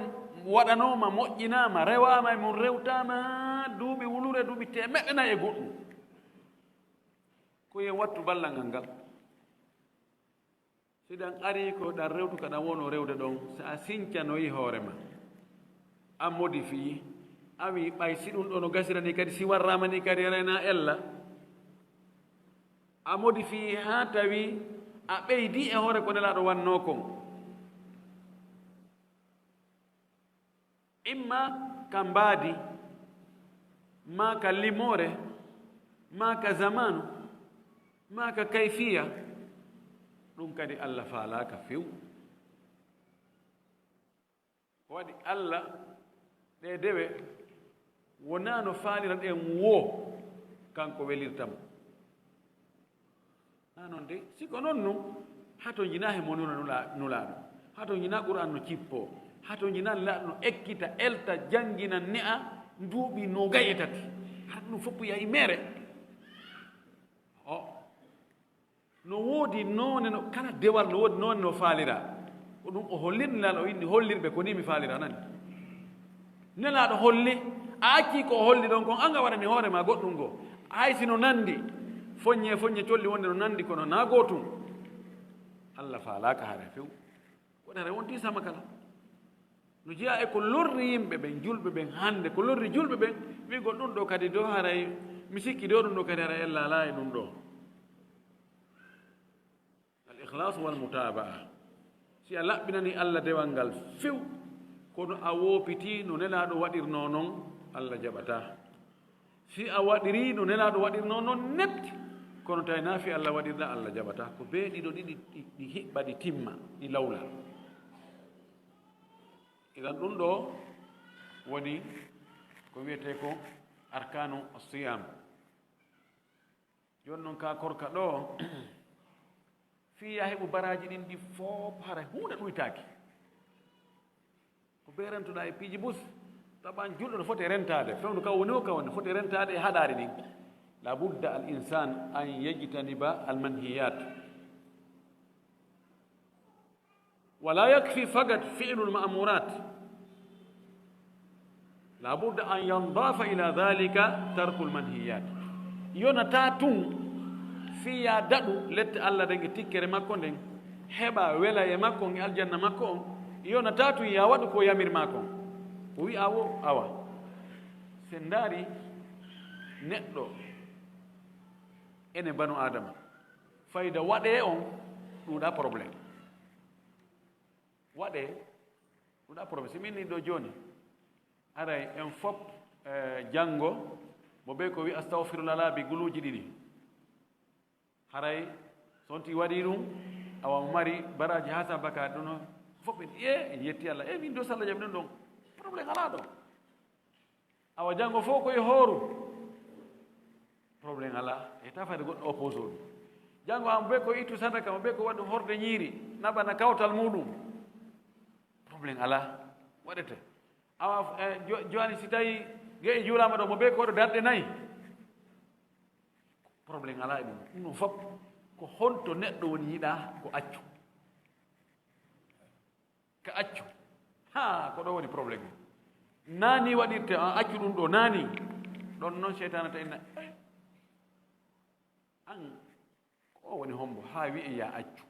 waɗanooma, moƴƴinaama, rewaama e mum, rewtaama duuɓi wulure, duuɓi teemeɗɗe nay e goɗɗum. Ko yo en wattu ballal ngal. Si ɗan arii ko ɗan rewtu ka ɗan wonoo rewde ɗon, si a sincanoyi hoore ma, a modifiyi, a wii ɓay si ɗun ɗoo no gasira nii kadi, si warraama nii kadi, rena ella, a modifiyi haa tawi a ɓeydii e hoore ko Nelaaɗo wannoo kon. Imma ka mbaadi, maa ka limoore, maa ka zamaanu, maa ka kayfiya, ɗum kadi Alla faalaaka few. Ko waɗi Alla ɗee dewe wonaa no faalira ɗen woo, kanko welirta mo. Naa non de, si ko non nun, hato njinaa he mo nula, nula, Nulaaɗo. Hato njinaa Qur'aan no cippoo. Hato njinaa Nulaaɗo no ekkita, elta, janngina, ne'a, duuɓi noogay e tati. Hara ɗum fof yahi meere. O, no woodi noone, no, kala dewal no woodi noone no faalira. Ko ɗum o holliri Nulaaɗo, o inni hollirɓe ko nii mi faalira, nani? Nelaaɗo holli, a accii ko o holli ɗon kon, an a waɗani hoore ma goɗɗum goo. Hay si no nandi, foññe, foññe colli wonde no nandi, kono naa gootum. Alla faalaaka hare few. Ko hare wonti sama kala. No jeyaa e ko lorri yimɓe ɓen, julɓe ɓen hannde, ko lorri julɓe ɓen, wi'gol ɗum ɗoo kadi do haray, mi sikki do ɗum ɗoo kadi haray ella alaa e ɗum ɗoo. Ikhlas wal mutabaa. Si a laɓɓinani Allah dewal ngal few, kono a woopiti no Nelaaɗo waɗirnoo non, Allah jaɓataa. Si a waɗirii no Nelaaɗo waɗirnoo non net, kono tawi naa fii Allah waɗirɗaa, Allah jaɓataa. Ko bee ɗiɗo ɗiɗi ɗi, ɗi hiɓɓa, ɗi timma, ɗi lawla. Idan ɗum ɗoo woni ko wiyetee ko arkaanu siyam. Jooni non ka korka ɗoo, fii ya heɓu baraaji ɗin ɗi fof, hara huunde ɗuytaaki. Ko bee rentoɗaa e piiji bus, taban julɗo no foti rentaade, fewndo ka woni o ka woni, foti rentaade e haɗaari ɗin. La budda al insan an yajtaniba al manhiyat. Wala yakfi fakat fi'lul ma'murat. La budda an yandafa ila dhalika tarkul manhiyat. Yonataa tun fii ya daɗu lette Allah ɗen e tikkere makko nden, heɓa wela e makko on e aljanna makko on. Yonataa tun ya waɗu ko yamir maa kon. O wi'a wo awa. Sen ndaari neɗɗo ene banu Adama. Fayda waɗee on ɗuuɗa problème. Waɗee ɗuuɗa problème. Si min ni ɗoo jooni, haray en fof, eh, janngo, mo ɓe ko wi astawfirullah laabi guluuji ɗiɗi. Haray so on tigi waɗii ɗum, awa mo mari baraaji haa sa baka ɗum, fof ɓe, e, en yetti Allah. E, min ɗoo, so Allah jaɓi ɗum ɗon, problème alaa ɗon. Awa janngo fof ko e hooru. Problème alaa. E ta fayde goɗɗo oppose ɗum. Janngo am be ko ittu sadaka, mo be ko waɗu horde ñiiri, naɓana kawtal muɗum. Problème alaa. Waɗete. Awa, eh, jo-, jooni si tawi geƴe juulaama ɗo, mo be ko waɗu darɗe nayi. Problème alaa e ɗum. Ɗum ɗum fof ko honto neɗɗo woni yiɗa ko accu. Ka accu. Ha, ko ɗo woni problème. Naani waɗirte, an accu ɗum ɗo, naani. Ɗon non seytaane ta inna, eh, an, ko woni hombo? Ha wi'e ya accu.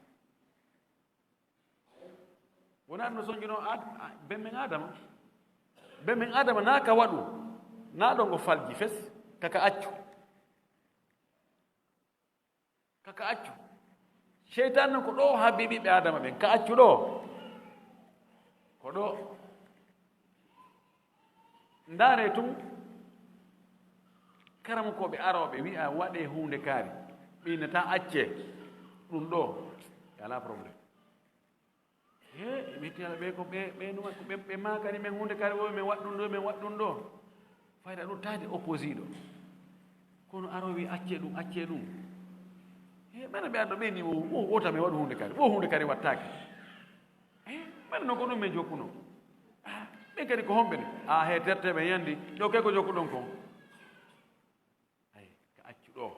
Wona ɗum no sonjuno Ad-, a-, bemmen Adama. Bemmen Adama na ka waɗu. Na ɗo ngo falji fes, kaka accu. Kaka accu. Seytaane noon ko ɗo habbi ɓiɓɓe Aadama ɓen, ka accu ɗo. Ko ɗo. Ndaare tun, karamokooɓe arooɓe wi'a waɗee huunde kaari. Ɓe innata accee. Ɗum ɗo, e alaa problème. He, mi tela ɓe ko ɓe, ɓe numa, ko ɓe, ɓe maakani men huunde kadi, wo men waɗ ɗum ɗo, men waɗ ɗum ɗo. Fayda ɗum taade opposé ɗo. Kono aro wi accee ɗum, accee ɗum. He, ɓena ɓe addo ɓe ni wo, wo, wota men waɗu huunde kadi, wo huunde kadi wattaake. He, ɓena non ko ɗum men jokkuno. Ah, ɓen kadi ko homɓe ni? Ah, he, terte ɓe yandi, ɗo kay ko jokkuɗon kon. Ay, ka accu ɗo.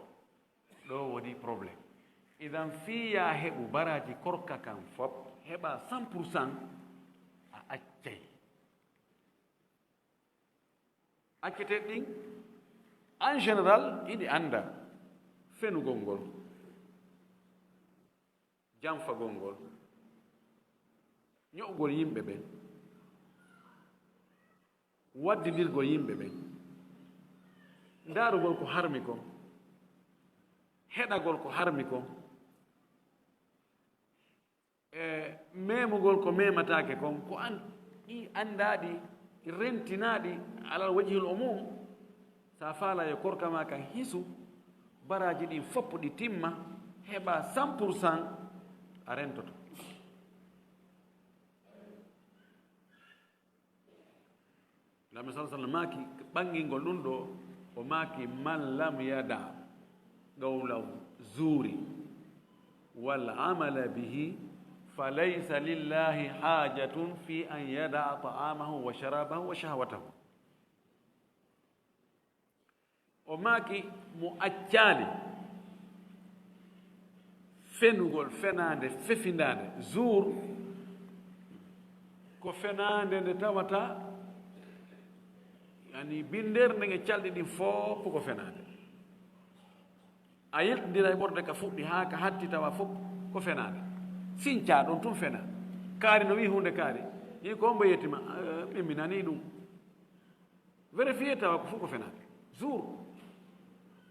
Ɗo woni problème. Idan fii ya heɓu baraaji korka kan fop, heɓa cent pour cent, a accay. Accete ɗin, en général, iɗi annda fenugol ngol, janfagol ngol, ño'ugol yimɓe ɓen, waddindirgol yimɓe ɓen, ndaarugol ko harmi kon, heɗagol ko harmi kon, e memugol ko memataake kon, ko an, ɗi anndaaɗi, rentinaaɗi alal wajhil umum, sa faala yo korka ma kan hisu, baraaji ɗin fof ɗi timma, heɓa cent pour cent, a rentoto. Laamɗo sala sallam maaki, ɓanngingol ɗum ɗo, o maaki, "Man lam yada qawla zuri wal amala bihi, fa laysa lillahi hajatun fi an yada ta'amahu wa sharabahu wa shahwatahu." O maaki, mo accaali fenugol fenaande fefindaande, zuur, ko fenaande nde tawata, yani, binndere nden e calɗi ɗin fof ko fenaande. A yiltindira e ɓorde ka fuɗɗi haa ka hatti tawa fof ko fenaande. Sincaa ɗon tun fena. Kaari no wi'i huunde kaari. Yi ko hombo yettima, eh, min mi nanii ɗum. Vérifier tawa ko fof ko fenaande. Zuur.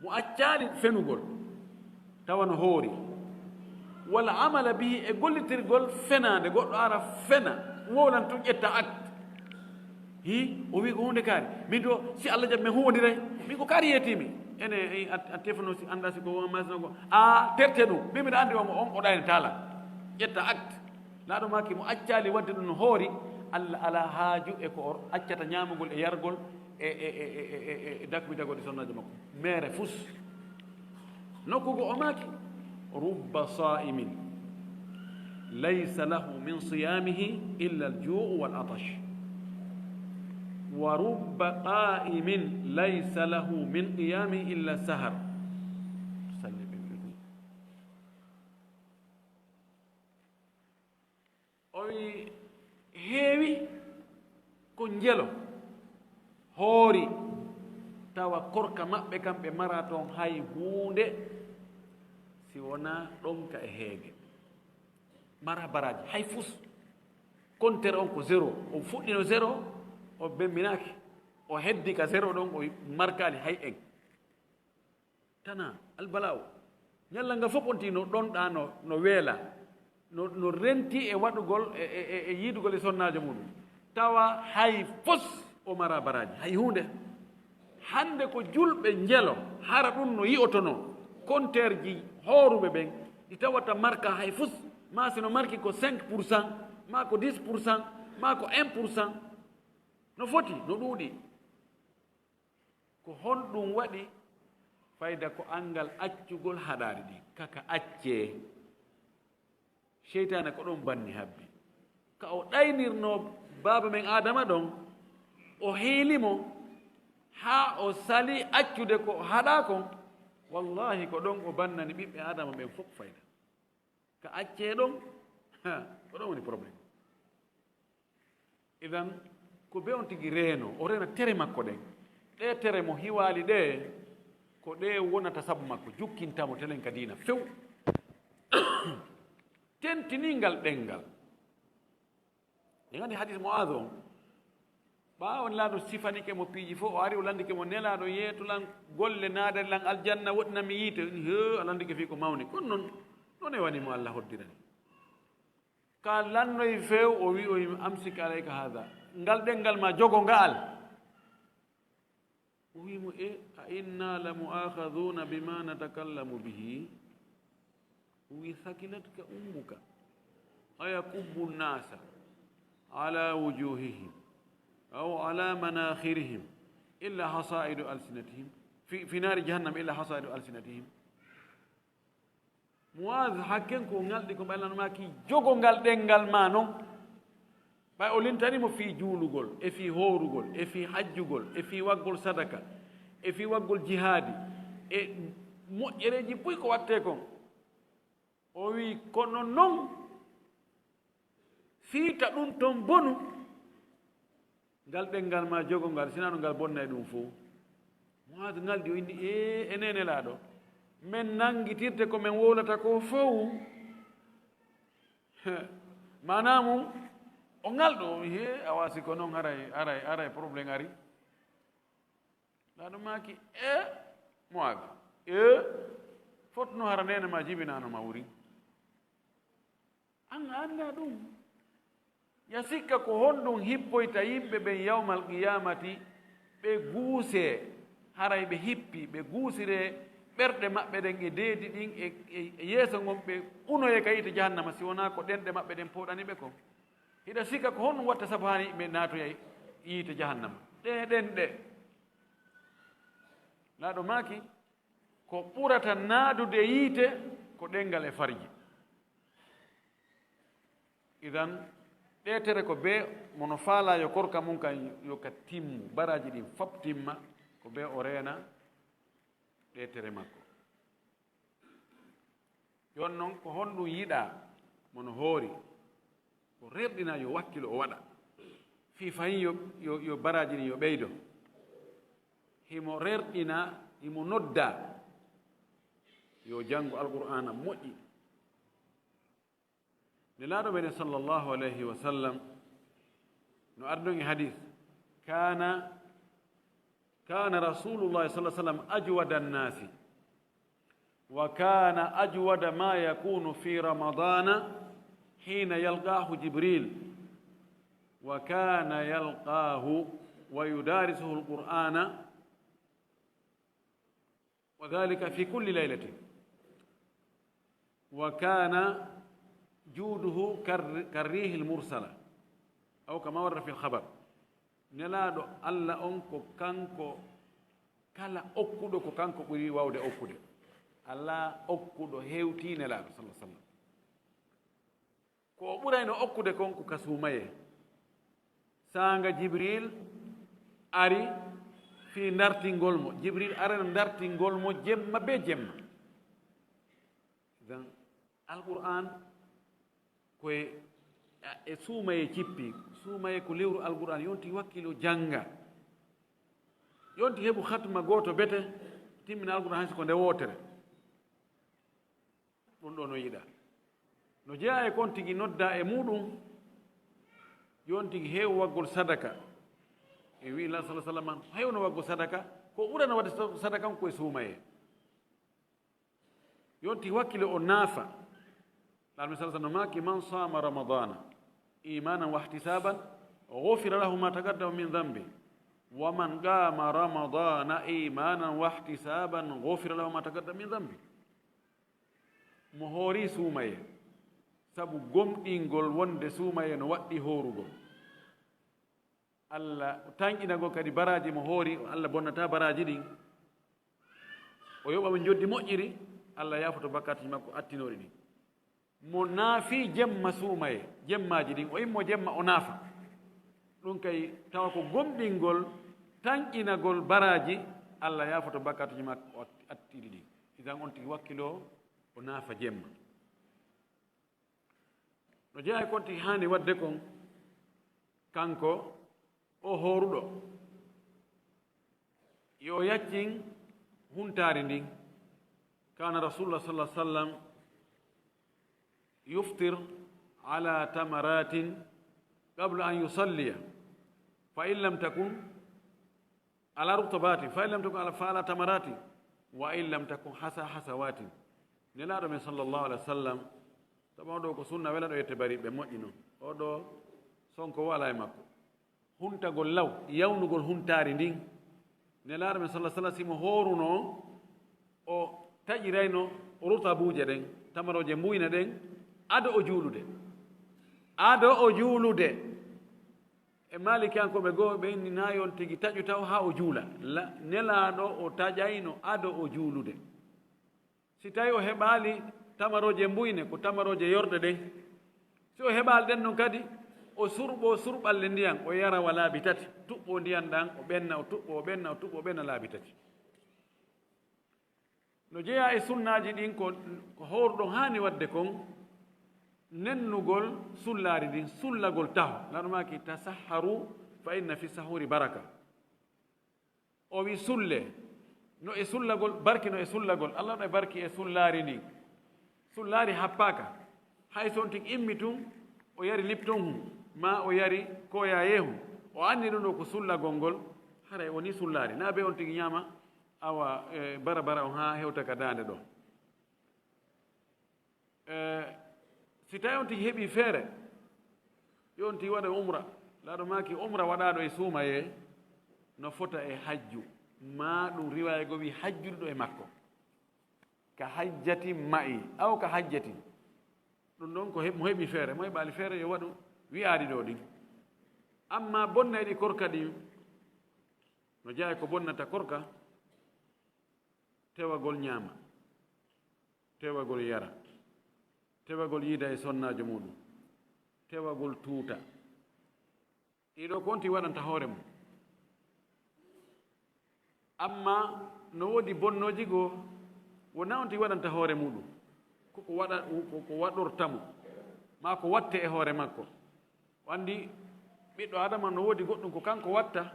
Mo accaali fenugol. Tawa no hoori. Wala amala bihi, e gollitirgol fenaande, goɗɗo ara fena, wowlan tun ƴetta acte. Hi, o wi ko hunde kaari. Min to, si Allah jaɓi men huwondiray. Min ko kaari yeetimi. Ene, eh, a, a tefono si annda si ko won masino ko. A terte ɗum. Min miɗa anndi on, on o ɗayne taala. Ƴetta acte. Laaɗo maaki mo accaali wadde ɗum no hoori, Allah alaa haaju e ko o accata ñaamugol e yargol e, e, e dakmi dagol e sonnaajo makko. Meere fus. Nokku go o maaki, rubba saa'imin laysa lahu min siyaamihi illa al-juu'u wal atash. Wa rubba qaa'imin laysa lahu min qiyaamihi illa sahar. Salli bil O wi, heewi ko njelo, hoori, tawa korka maɓɓe kam ɓe mara toon hay huunde, si wonaa ɗonka e heege. Mara baraaji, hay fus. Kontere on ko zéro, o fuɗɗino zéro, o bemminaaki, o heddi ka zéro ɗon, o markaali hay en. Tana, albalaaw, ñalla nga fof on tino ɗon ɗa no, no weela, no, no renti e waɗugol, e, e, e, e yiidugol e sonnaajo muɗum. Tawa hay fos o mara baraaji, hay huunde. Hannde ko julɓe njelo, hara ɗum no yi'otono, konteerji hooruɓe ɓen, ɗi tawata marka hay fus, ma si no marki ko cinq pour cent, ma ko dix pour cent, ma ko un pour cent. No foti, no ɗuuɗi. Ko honɗum waɗi fayda ko anngal accugol haɗaari ɗin? Kaka accee. Seytaane ko ɗon banni habbi. Ka o ɗaynirnoo baaba men Aadama ɗon, o hiili mo haa o sali accude ko o haɗaa kon, wallaahi ko ɗon o bannani ɓiɓɓe Aadama ɓen fof fayda. Ka accee ɗon, ha, ko ɗon woni problème. Idan, ko be on tigi reeno, o reena tere makko ɗen. Ɗe tere mo hiwaali ɗe, ko ɗe wonata sabu makko, jukkinta mo telen ka diina few. Tentinii ngal ɗenngal. En anndi hadis Mu'aaz on. Ɓaawo Nelaaɗo sifanike mo piiji fof, o ari o landike mo, "Nelaaɗo, yeetu lan golle naadere lan aljanna, woɗɗina mi yiite." He, a landike fii ko mawni. Kono non, non e wani mo Allah hoddirani. Ka lannoyi few, o wi, o wi, "Amsik alayka haada." Ngal ɗenngal ma jogo ngaal. O wi mo, "E, a inna la mu'akhadhuna bima natakallamu bihi?" O wi, "Thakilatka ummuka. Ayakubbu nnasa ala wujuhihim aw ala manakhirihim illa hasaidu alsinatihim. Fi, fi nari jahannam illa hasaidu alsinatihim." Muaz, hakken ko ngalɗi ko mbaylan maaki jogo ngal ɗenngal ma non. Ɓay o lintani mo fii juulugol, e fii hoorugol, e fii hajjugol, e fii waggol sadaka, e fii waggol jihaadi, e moƴƴereeji buy ko wattee kon. O wi, kono non, fii ta ɗum ton bonu, ngal ɗenngal ma jogo ngal, sinaa no ngal bonna e ɗum fow. Mu'aaz ngaldi, o inni, "Ee, enen Nelaaɗo, men nanngitirte ko men wowlata ko fow." Maanaa mum, o ngalɗo, o wi, "Hee, awa si ko noon haray, haray, haray problème ari." Nelaaɗo maaki, "Ee, Mu'aaz, ee, fotno hara neene ma jibinaano ma wurin." An a anndaa ɗum. Ya sikka ko honɗum hippoyta yimɓe ɓen yawmal qiyamati, ɓe guusee, haray ɓe hippii, ɓe guusiree ɓerɗe maɓɓe ɗen e deedi ɗin e, e, e yeeso ngon, ɓe unoyee ka yiite jahannama, si wonaa ko ɗenɗe maɓɓe ɗen pooɗani ɓe kon. Hiɗa sikka ko honɗum watta sabu haani ɓe naatoya yiite jahannama? Ɗee ɗenɗe. Nelaaɗo maaki, ko ɓurata naadude yiite ko ɗenngal e farji. Idan, ɗee tere ko bee mo no faalaa yo korka mum kan yo ka timmu, baraaji ɗin fop timma, ko bee o reena ɗee tere makko. Jooni non, ko honɗum yiɗaa mo no hoori? Ko rerɗinaa yo wakkilo o waɗa. Fii fahin yo, yo, yo baraaji ɗin yo ɓeydo. Himo rerɗina, himo nodda yo janngu Alqur'aana moƴƴi. Nelaaɗo meɗen sallallahu alayhi wa sallam no ardi non e hadis, "Kana, kana Rasulullahi sallallahu alayhi wa sallam ajwada nnasi." وكان أجود ما يكون في رمضان حين يلقاه جبريل، وكان يلقاه ويدارسه القرآن، وذلك في كل ليلة، وكان جوده كالر-، كالريح المرسلة، أو كما ورد في الخبر. Nelaaɗo Allah on ko kanko, kala okkuɗo ko kanko ɓuri waawde okkude. Alaa okkuɗo hewtii Nelaaɗo, sallallahu alaihi wasallam. Ko o ɓurayno okkude kon ko ka suumayee. Saanga Jibril ari fii ndartingol mo. Jibril arano ndartingol mo jemma bee jemma. Idan, Alqur'aan ko e, e suumayee cippi. Suumayee ko lewru Alqur'aan. Yonti wakkilo jannga. Yonti heɓu khatma gooto bete, timmina Alqur'aan hay so ko nde wootere. Ɗum ɗo no yiɗa. No jeyaa e kon tigi nodda e muɗum, yon tigi heew waggol sadaka. E wi'i Allah sallallahu alaihi wasallam, heewno waggol sadaka, ko ɓurano wadde sa-, sadaka on ko e suumayee. Yon tigi wakkilo o naafa. Laamiɗo sallallahu alaihi wasallam maaki, "Man sama Ramadana imanan wa ihtisaban, ghufira lahu ma taqaddama min dhanbi. Wa man qama Ramadana imanan wa ihtisaban, ghufira lahu ma taqaddama min dhanbi." Mo hoori suumayee, sabu gomɗingol wonde suumayee no waɗɗi hoorugol. Allah tanƴinagol kadi baraaji mo hoori, Allah bonnataa baraaji ɗin. O yoɓa mo njoddi moƴƴiri, Allah yaafoto bakkaatuji makko attinori ɗin. Mo naafi jemma suumayee, jemmaaji ɗin, o immo jemma o naafa. Ɗum kay tawa ko gomɗingol, tanƴinagol baraaji, Allah yaafoto bakkaatuji makko o atti-, attiɗi ɗin. Idan on tigi wakkilo o naafa jemma. No jeyaa e kon tigi haani waɗde kon, kanko o hooruɗo, yo yaccin huntaari ndin. Kana Rasulullah sallallahu alaihi wasallam yuftir ala tamaratin qabla an yusalliya, fa in lam takun ala rutabatin, fa in lam takun ala, fa ala tamaratin, wa in lam takun hasa hasawatin. Nelaaɗo men sallallahu alaihi wasallam, tawa ɗo ko sunna wela ɗo yette bari ɓe moƴƴi non. O ɗo sonko wala e makko. Huntagol law, yawnugol huntaari ndin. Nelaaɗo men sallallahu alaihi wasallam simo hooruno, o taƴirayno rutabuuje ɗen, tamarooje mbuyne ɗen, ado o juulude. Ado o juulude. E Maalikiyankooɓe goo, ɓe inni na yon tigi taƴu taw haa o juula. La, Nelaaɗo o taƴayno ado o juulude. Si tawi o heɓaali tamarooje mbuyne, ko tamarooje yorɗe ɗen. Si o heɓaali ɗen non kadi, o surɓo surɓalle ndiyan, o yara wa laabi tati. Tuɓɓo ndiyan ɗan, o ɓenna, o tuɓɓo, o ɓenna, o tuɓɓo, o ɓenna laabi tati. No jeyaa e sunnaaji ɗin ko, ko hooruɗon haani waɗde kon, nennugol sullaari ndin, sullagol taho. Nelaaɗo maaki, "Tasahharu fa inna fi sahuri baraka." O wi, "Sulle." No e sullagol, barki no e sullagol. Allah no e barki e sullaari ndin. Sullaari happaaka. Hay so on tigi immi tun, o yari Lipton hun, maa o yari Koyaye hun. O anndi ɗum ɗo ko sullagol ngol, haray woni sullaari. Na be on tigi ñaama, awa, e, bara bara on haa hewta ka daande ɗo. E, si tawi on tigi heɓi feere, yo on tigi waɗa umra. Nelaaɗo maaki umra waɗaaɗo e suumayee no fota e hajju. Maa ɗum riwaaya goo wi hajjude ɗo e makko. Ka hajjati ma'i, aw ka hajjati. Ɗum ɗon ko he-, mo heɓi feere, mo heɓaali feere yo waɗu wi'aaɗi ɗo ɗin. Amma bonnayɗi korka ɗin, no jeyaa ko bonnata korka, tewagol ñaama, tewagol yara, tewagol yiida e sonnaajo muɗum, tewagol tuuta. Ɗiɗo ko on tigi waɗanta hoore mum. Amma no woodi bonnooji goo, wonaa on tigi waɗanta hoore muɗum. Ko ko waɗa-, ko, ko waɗorta mo, maa ko watte e hoore makko. O anndi ɓiɗɗo Aadama no woodi goɗɗum ko kanko watta,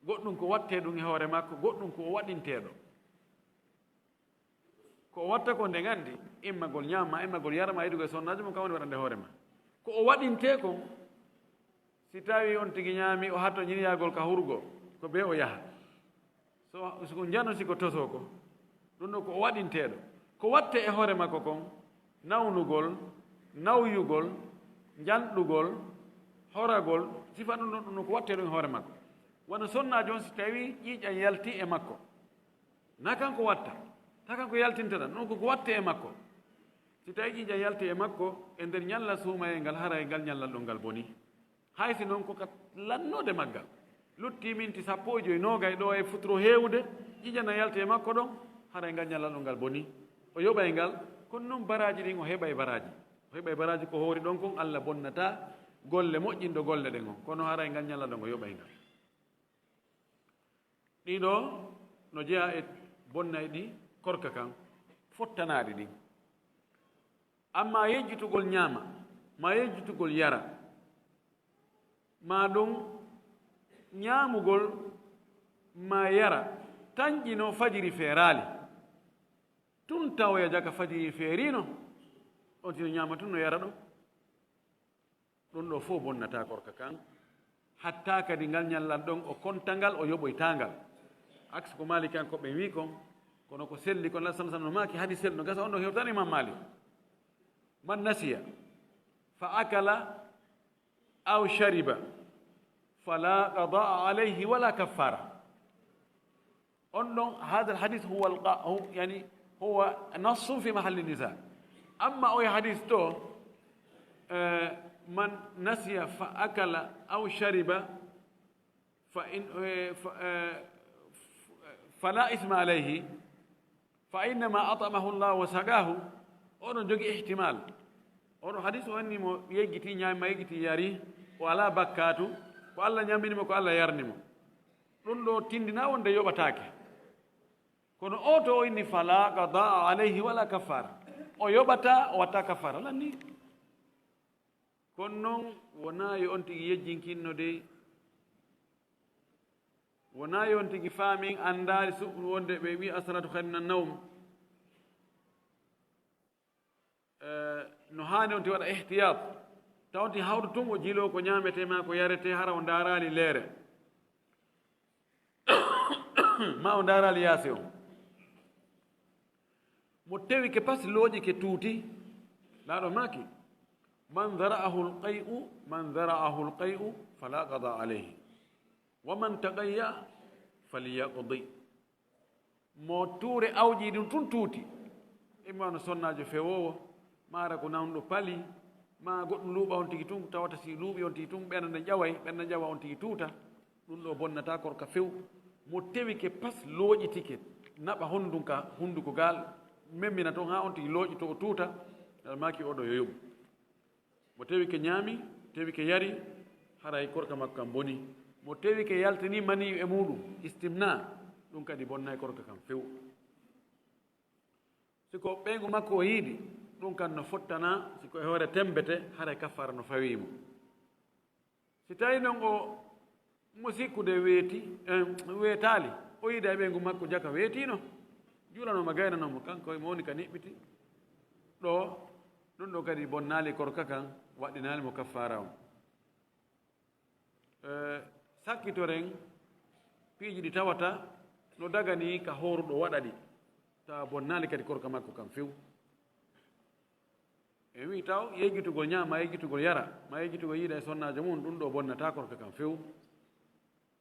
goɗɗum ko wattee ɗum e hoore makko, goɗɗum ko o waɗinteeɗo. Ko o watta ko nde nganndi, immagol ñaama, immagol yarama, yiɗugol e sonnaajo mum, kam woni waɗande hoore ma. Ko o waɗintee kon, si tawi on tigi ñaami, o hatto ñiniyagol ka hurgo, ko bee o yaha. So, so ko njano, si ko toso ko, Ɗum ɗo ko o waɗinteeɗo. Ko watte e hoore makko kon, nawnugol, nawyugol, njanɗugol, horagol, sifa ɗum ɗon, ɗum ɗon ko watte ɗum e hoore makko. Wano sonnaajo on, si tawi ƴiiƴan yalti e makko, na kanko watta, ta kanko yaltinta ɗan, ɗum ko ko watte e makko. Si tawi ƴiiƴan yalti e makko, e nder ñalla suumayee ngal, haray ngal ñallal ɗon ngal boni. Hay si non ko ka lannoode maggal. Lutti minti sappo e joy, noogay ɗo e futuro heewude, ƴiiƴan na yalti e makko ɗon, haray ngal ñallal ɗon ngal boni. O yoɓay ngal, kono non baraaji ɗin o heɓay baraaji. O heɓay baraaji ko hoori ɗon kon, Alla bonnataa golle moƴƴinɗo golle ɗen on. Kono haray ngal ñallal ɗon o yoɓay ngal. Ɗiɗo no jeyaa e bonnayɗi korka kan, fottanaaɗi ɗin. Amma yejjitugol ñaama, ma yejjitugol yara, ma ɗum ñaamugol ma yara, tanƴi no fajiri feeraali. Tun tawoya jaka fajiri feeriino, on tino ñaama tun no yara ɗon. Ɗum ɗo fof bonnataa korka kan, hatta kadi ngal ñallal ɗon o konta ngal, o yoɓoytaa ngal. Aks ko Maalikiyankooɓe ɓen wi kon, kono ko selli kon, Lahi sallallahu alayhi wa sallam no maaki, hadis selli no gasa, on ɗon hewtani Imam Maalik. Man nasiya fa akala aw shariba fala qadaa alayhi wala kaffara. On ɗon, hada al hadis huwa al qa-, hu-, yani, huwa nassun fi mahalli nisa. Amma o hadis to, eh, man nasiya fa akala aw shariba fa in, eh, fa, eh, fala isma alayhi, fa innama at'amahu Allah wa saqahu. Oɗon jogi ihtimal. Oɗo hadis o inni mo yeggiti ñaami, ma yeggiti yari, o ala bakkatu, ko Allah ñamini mo, ko Allah yarni mo. Ɗum ɗo tindina wonde yoɓataake. Kono o to o inni fala qadaa alayhi wala kaffara. O yoɓata, o watta kaffara. Lanni. Kono non wonaa yo on tigi yejjinkinno de. Wonaa yo on tigi faamin anndaali suɓɗum wonde ɓe wi as-salatu khayrun minan nawm. Eh, no haani on tigi waɗa ihtiyat. Taw on tigi hawtu tun o jiloo ko ñaametee ma ko yaretee hara o ndaaraali leere. Ma o ndaaraali yaasi on. Mo tewike pas looƴike tuuti. Laaɗo maaki, man zara'ahu al-qay'u, man zara'ahu al-qay'u fala qada alayhi. Wa man taqayya falyaqdi. Mo tuure awƴi ɗum tun tuuti. Imma no sonnaajo fewoowo, maara ko nawnuɗo pali, ma goɗɗum luuɓa on tigi tun, tawata si luuɓi on tigi tun, ɓernde nden ƴaway, ɓernde nden ƴawa on tigi tuuta. Ɗum ɗo bonnata korka few. Mo tewike pas looƴitike, naɓa honɗun ka hunduko gal, memmina ton haa on tigi looƴito o tuuta, almaaki oɗo yo yoɓu. Mo tewike ñaami, tewike yari, haray korka makko kan boni. Mo tewike yaltini mani e muɗum, istimna, ɗum kadi bonnay korka kan few. Si ko ɓeyngu makko o yiidi, ɗum kan no fottana, si ko e hoore tembete, haray kaffara no fawii mo. Si tawi non o mo sikkude weeti, eh, weetaali, o yiida e ɓeyngu makko jaka weetiino, juulanoo ma gaynanoo mo, kanko mo woni ka niɓɓiti ɗo, ɗum ɗo kadi bonnaali korka kan, waɗɗinaali mo kaffaara on. Eh, sakkitoren piiji ɗi tawata no dagani ka hooruɗo waɗa ɗi, tawa bonnaali kadi korka makko kan few. E wi taw yejjitugol ñaama, yejjitugol yara, ma yejjitugol yiida e sonnaajo mum, ɗum ɗo bonnata korka kan few.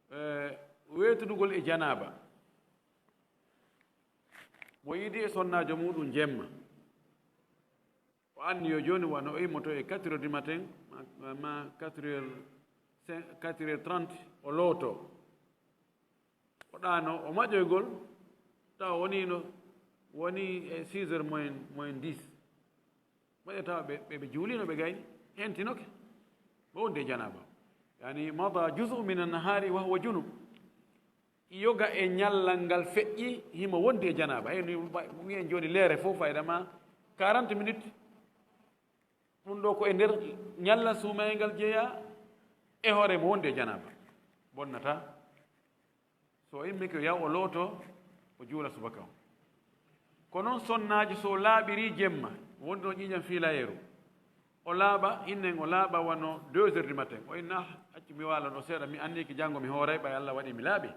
Eh, weetudugol e janaaba. Mo yiidi e sonnaajo muɗum jemma. O anniyo jooni wano o immoto e quatre heures du matin, ma, ma quatre heures, cinq, quatre heures trente, o looto. O ɗaano, o maƴoygol, tawa woni no, woni e six heures moins, moins dix. Maƴa tawa ɓe, ɓe, ɓe juulino, ɓe gayni, hentinoke. Ɓe wondi e janaaba. Yani, mada juz'u min an-nahari wa huwa junub. Yoga e ñallal ngal feƴƴi, himo wondi e janaaba. Ey, ni ba-, wi'en jooni leere fof fayda ma quarante minutes. Ɗum ɗo ko e nder ñalla suumayee ngal jeyaa e hoore mo wondi e janaaba. Bonnata. So o immike, o yaw, o looto, o juula subaka on. Ko noon sonnaajo, so o laaɓirii jemma, wondi ɗon ƴiiƴam fiilayeeru, o laaɓa, innen o laaɓa wano deux heures du matin. O inna, "Ah, accu mi waala ɗo seeɗa, mi anniike janngo mi hooray, ɓay Allah waɗi mi laaɓi.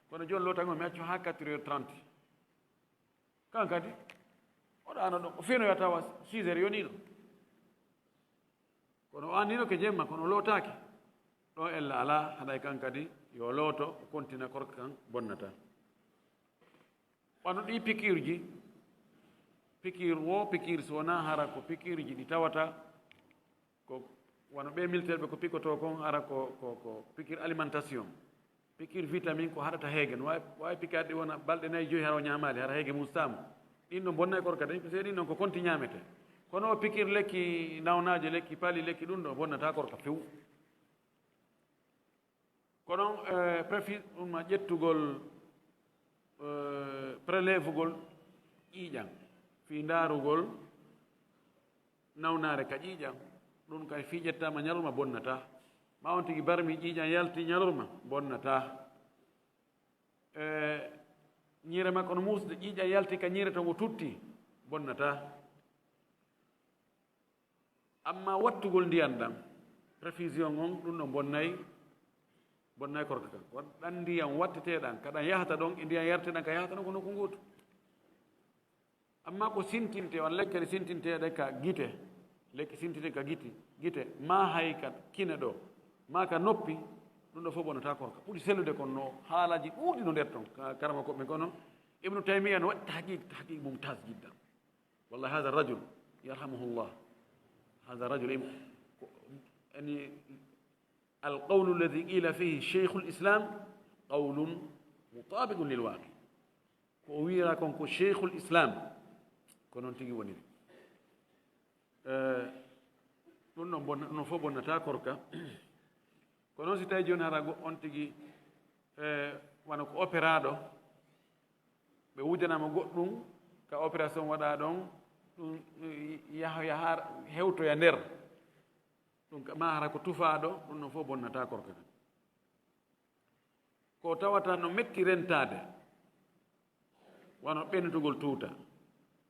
Kono jooni lootan on, mi accu haa quatre heures trente." Kan kadi, o ɗaano ɗo, o finoya tawa six heures yoniino. Kono o anndiino ke jemma, kono o lootaaki. Ɗo ella alaa, haɗay kan kadi yo looto, o kontina korka kan, bonnata. Wano ɗi pikiirji, pikiir wo pikiir, so wonaa hara ko pikiirji ɗi tawata, ko wano ɓe militaire ɓe ko pikotoo kon, hara ko, ko, ko pikiir alimentation. Pikiir vitamine ko haɗata heege. No waawi, waawi pikiir ɗi wona balɗe nayi, joyi, hara o ñaamaali, hara heege mustaama. Ɗin ɗon bonnay korka de, parce que ɗin ɗon ko konti ñaamete. Kono o pikiir lekki nawnaaje, lekki pali, lekki ɗum ɗo bonnataa korka few. Kono, eh, préfi-, ɗum ma ƴettugol, eh, prélèvegol ƴiiƴan, fii ndaarugol nawnaare ka ƴiiƴan, ɗum kay fii ƴettaama ñalorma bonnataa. Ma on tigi barmi ƴiiƴan yalti ñalorma bonnataa. Eh, ñiire makko no muusde, ƴiiƴan yalti ka ñiire to ngo tutti, bonnataa. Amma wattugol ndiyan ɗan, perfusion on, ɗum ɗon bonnay, bonnay korka kan. Ko ɗan ndiyan wattetee ɗan, ka ɗan yahata ɗon, e ndiyan yartee ɗan ka yahata ɗon, ko nokku gootu. Amma ko sintinte, on lekkere sintinteeɗe ka gite, lekki sintinte ka giti, gite, ma hay ka kine ɗo, ma ka noppi, ɗum ɗo fof bonnataa korka. Ɓuri sellude kon no haalaaji ɗuuɗi no nder ton, ka-, karama ko ɓen kono, Ibnu Taymiya no waɗi tahqiq, tahqiq mumtaz jiddan. Wallahi, hadha rajul, yarhamuhullah. Hadha rajul, im-, ko, yani, al qawlu alladhi qila fihi shaykhul islam qawlun mutabiqun lil waqi. Ko o wiyata kon ko shaykhul islam, ko noon tigi woniri. Eh, ɗum ɗon bonna-, ɗum fof bonnataa korka. Ko noon si tawi jooni hara go-, on tigi, eh, wano ko opéraaɗo, ɓe wujanaama goɗɗum, ka opération waɗaa ɗon, ɗum yaha, yaha hewtoya nder. Ɗum ka, ma hara ko tufaaɗo, ɗum ɗon fof bonnataa korka kan. Ko tawata no metti rentaade, wano ɓenntugol tuuta,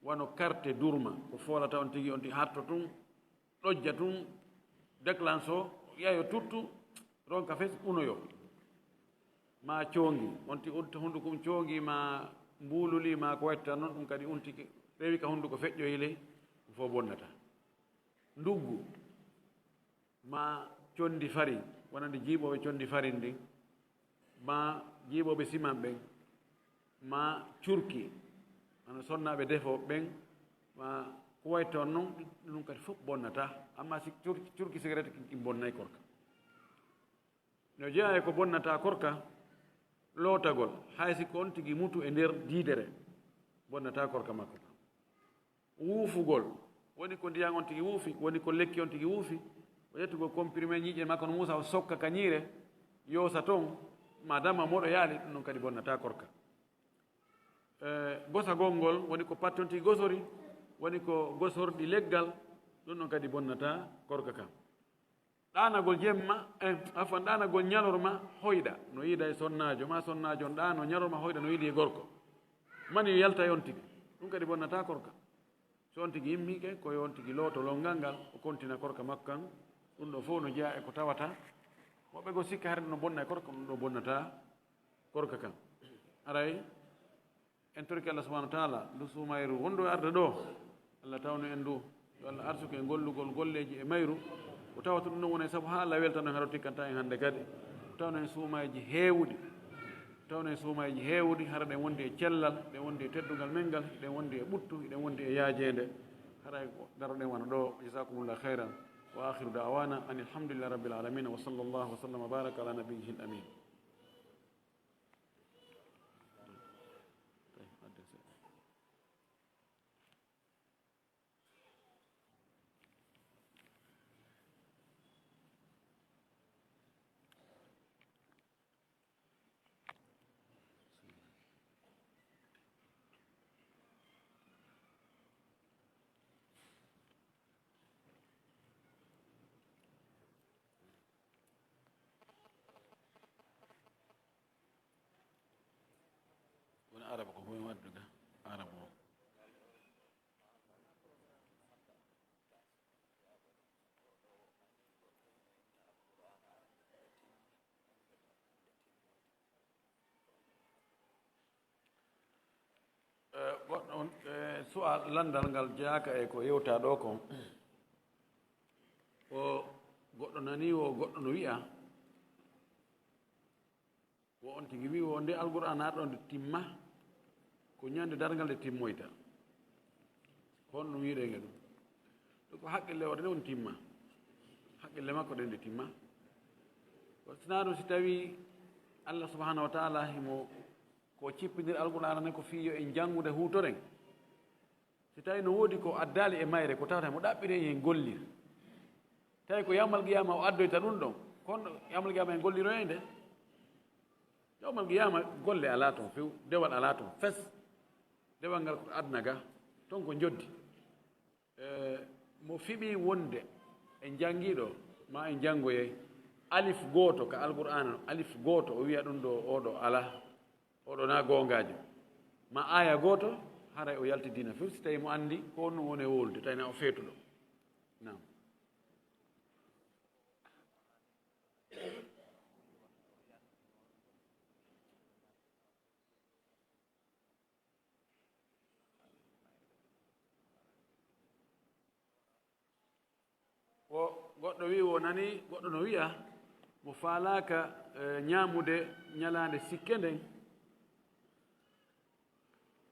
wano karte durma, ko foolata on tigi, on tigi hatto tun, ɗojja tun, déclenche o, yayo tuttu, ronka fes, unoyo. Ma coongi, on tigi udda hunduko mum coongi, ma mbuululi, ma ko watta noon, ɗum kadi on tigi rewi ka hunduko feƴƴoyi ley, ɗum fof bonnata. Nduggu, ma condi fari, wonande jiiɓooɓe condi fari ndin, ma jiiɓooɓe siman ɓen, ma curki, wano sonnaaɓe defooɓe ɓen, ma ko wayi toon non, ɗum kadi fof bonnataa. Amma si cur-, curki sigaret kin, kin bonnay korka. No jeyaa e ko bonnataa korka, lootagol, hay si ko on tigi mutu e nder diidere, bonnataa korka makko kan. Wuufugol, woni ko ndiyan on tigi wuufi, woni ko lekki on tigi wuufi, o ƴettugol comprimé ñiiƴe makko no muusa, o sokka ka ñiire, yoosa toon, ma damma moɗo yaali, ɗum ɗon kadi bonnataa korka. Eh, gosagol ngol, woni ko patti on tigi gosori, woni ko gosorɗi leggal, ɗum ɗon kadi bonnataa korka kan. Ɗaanagol jemma, eh, afwan, ɗaanagol ñalorma hoyɗa, no yiida e sonnaajo, ma sonnaajo on ɗaano ñalorma hoyɗa no yiidi e gorko. Mani yalta e on tigi. Ɗum kadi bonnataa korka. So on tigi yimmiike, ko yo on tigi looto lonngal ngal, o kontina korka makko kan. Ɗum ɗo fof no jeyaa e ko tawata. Woɓɓe goo sikka hare ɗum no bonna e korka, ɗum ɗo bonnataa korka kan. Aray, en torike Allah subhanahu wa taala, ndu suumayru wondu e arde ɗo, Allah tawnu en ndu, yo Allah arsuku en gollugol golleeji e mayru, ko tawata ɗum ɗon woni sabu haa Allah weltano en, hara o tikkanta en hannde kadi. Tawnu en suumayji heewuɗi, tawnu en suumayji heewuɗi, hara ɗen wondi e cellal, ɗen wondi e teddungal men ngal, ɗen wondi e ɓuttu, ɗen wondi e yaajeende, haray ko daroɗen wano ɗo. Jazakumullahu khairan, wa akhiru da'wana anil hamdulillahi rabbil alamin, wa sallallahu wa sallam wa baraka ala nabiyyihil amin. Woni araba ko hoy waddude araba o. Eh, goɗɗo E, su'al lanndal ngal jeyaaka e ko yewtaa ɗoo kon. O goɗɗo nanii o goɗɗo no wi'a, wo on tigi wi'i wo nde Alqur'aana ɗo nde timma, ko ñande darngal nde timmoyta. Ko honno wi'iree nge ɗum? Ɗum ko haqqille o ɗen on timma. Haqqille makko ɗen nde timma. Ko sinaa ɗum si tawii Allah subhanahu wa ta'ala himo ko cippindir Alqur'aana nden ko fii yo en janngude huutoren. Si tawii no woodi ko addaali e mayre, ko tawata mo ɗaɓɓiree en gollir. Tawi ko yawmal qiyaama o addoyta ɗum ɗon. Kono yawmal qiyaama en golliroyay nde. Yawmal qiyaama golle alaa ton few, dewal alaa ton fes. Dewal ngal ko aduna ga, ton ko njoddi. E, mo fiɓii wonde en janngiiɗo, ma en janngoyay alif gooto ka Alqur'aana, alif gooto o wi'a ɗum ɗo, oo ɗo alaa, oo ɗo na goongaajo. Ma aaya gooto, haray o yalti diina few, si tawii mo anndi ko honno woni e wowlude, tawi na o feetuɗo. Naam. Wo goɗɗo wi'i, wo nani goɗɗo no wi'a, mo faalaaka, eh, ñaamude ñalaande sikke nden,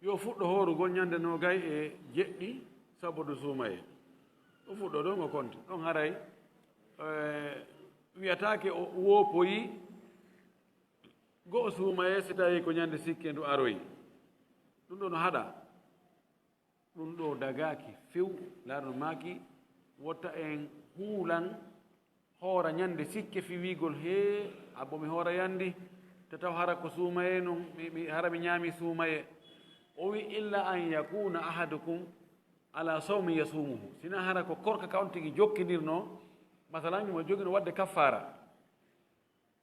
yo fuɗɗo hoorugol ñande noogay e jeɗɗi sabodu suumaye. O fuɗɗo ɗon o konti. Ɗon haray, eh, wi'ataake o woopoyi go'o suumaye si tawii ko ñande sikke ndu aroyi. Ɗum ɗo no haɗa. Ɗum ɗo dagaaki few, laarno maaki, wota en huulan hoora ñande sikke fii wiigol, "Hee, abbo mi hoora yandi, te taw hara ko suumaye non, mi, mi, hara mi ñaami suumaye." O wi, "Illa an yakuna ahadukum ala sawmi yasumuhu." Sina hara ko korka ka on tigi jokkindirno, masalan, mo jogino wadde kaffaara.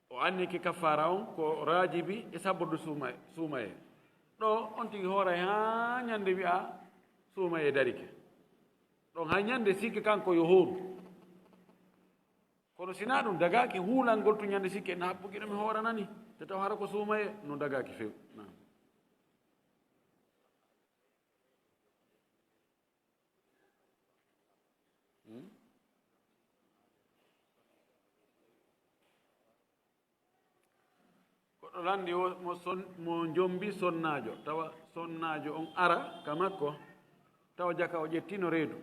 O anniki kaffaara on ko raajibi e sabbordu suuma-, suumaye. Ɗo on tigi hooray haa ñande wi'a suumaye darike. Ɗon haa ñande sikke kanko yo hooru. Kono si naa ɗum dagaaki huulangol tun ñande sikke, na haɓɓuki ɗo mi hooranani. Te taw hara ko suumaye, no dagaaki few. Naam. Hmm? Goɗɗo lanndi o mo son-, mo njombi sonnaajo, tawa sonnaajo on ara ka makko, tawa jaka o ƴettino reedu.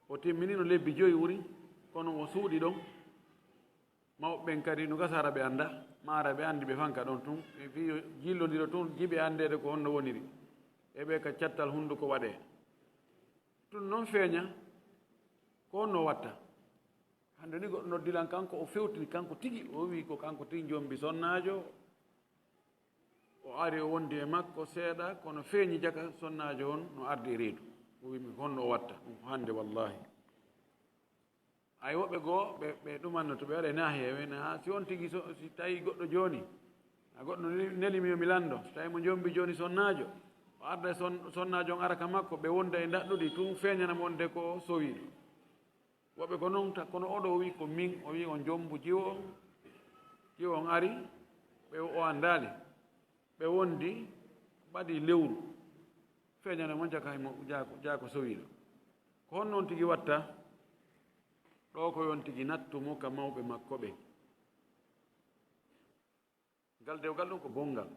O timminino lebbi joyi wuri, kono o suuɗi ɗon. Mawɓe ɓen kadi no gasa hara ɓe annda, ma hara ɓe anndi ɓe fanka ɗon tun. Ɓe fii yo jillondiro tun, jiɓe anndeede ko honno woniri. E ɓe ka cattal hunnduko waɗee. Tun non feeña, ko honno watta? Hannde ni goɗɗo noddi lan kanko, o fewtini kanko tigi, o wi ko kanko tigi njombi sonnaajo. O ari o wondi e makko seeɗa, kono feeñi jaka sonnaajo on no ardi e reedu. O wi mi ko honno o watta? Ɗum ko hannde wallahi. Ay, woɓɓe goo, ɓe, ɓe ɗumanno to ɓe waɗa e naahiya, ɓe na, si on tigi so, si tawi goɗɗo jooni, a goɗɗo neli, neli mi yo mi lanndo, so tawi mo njombi jooni sonnaajo, o arda e son-, sonnaajo on ara ka makko, ɓe wonda e ndaɗɗudi, tun feeñana mo wonde ko sowiiɗo. Woɓɓe ko non ta-, kono oɗo o wi ko min, o wi on njombu jiwo on, jiwo on ari, ɓe o anndaali, ɓe wondi, ɓadi lewru, feeñana mo jaka mo, jaako, jaako sowiiɗo. Ko honno on tigi watta? Ɗo ko yo on tigi nattu mo ka mawɓe makko ɓen. Ngal dewgal ɗum ko bonngal.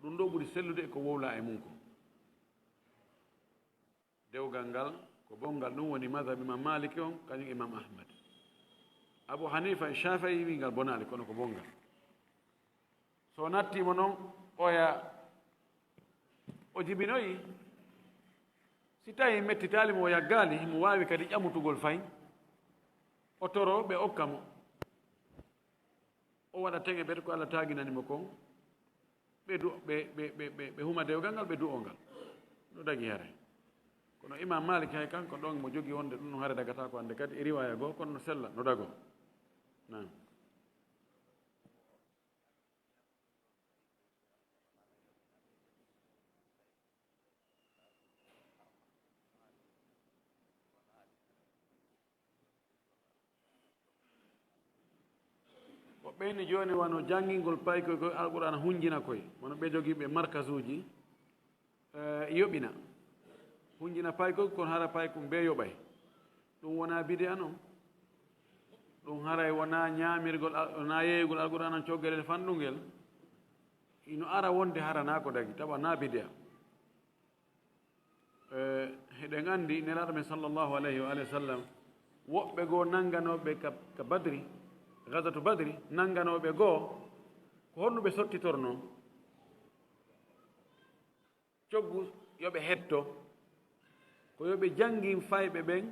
Ɗum ɗo ɓuri sellude e ko wowlaa e mum ko. Dewgal ngal ko bonngal, ɗum woni mazhab Imam Maliki on, kañum Imam Ahmad. Abu Hanifa e Shafi'i wi ngal bonaali, kono ko bonngal. So nattiima noon, oya o jibinoyi, si tawii mettitaali mo, o yaggaali, himo waawi kadi ƴamutugol fay, o toroo ɓe okka mo. O waɗa teŋe ɓe ko Allah taaginani mo kon, ɓe du-, ɓe, ɓe, ɓe, ɓe, ɓe huma dewgal ngal, ɓe du'oo ngal. No dagi hare. Kono Imam Malik hay kanko ɗon mo jogi wonde ɗum no hare dagata ko hannde kadi e riwaaya goo, kono no sella, no dagoo. Naam. Ko ɓeyni jooni wano janngingol paykoy koy Alqur'aana hunjina koy, wano ɓe jogiiɓe markasuuji, Eh, yoɓina. Hunjina paykol, kono hara paykol bee yoɓay. Ɗum wonaa bidi'a non. Ɗum haray wonaa ñaamirgol al-, wonaa yeeyugol Alqur'aan on coggelel fanɗungel. Ino ara wonde hara naa ko dagi, tawa naa bidi'a. Eh, hiɗen anndi Nelaaɗo men sallallahu alayhi wa alihi wa sallam, woɓɓe goo nannganooɓe ka, ka Badri, Gazwatu Badri, nannganooɓe goo, ko honno ɓe sottitornoo? Coggu yo ɓe hetto, ko yo ɓe janngin fayɓe ɓen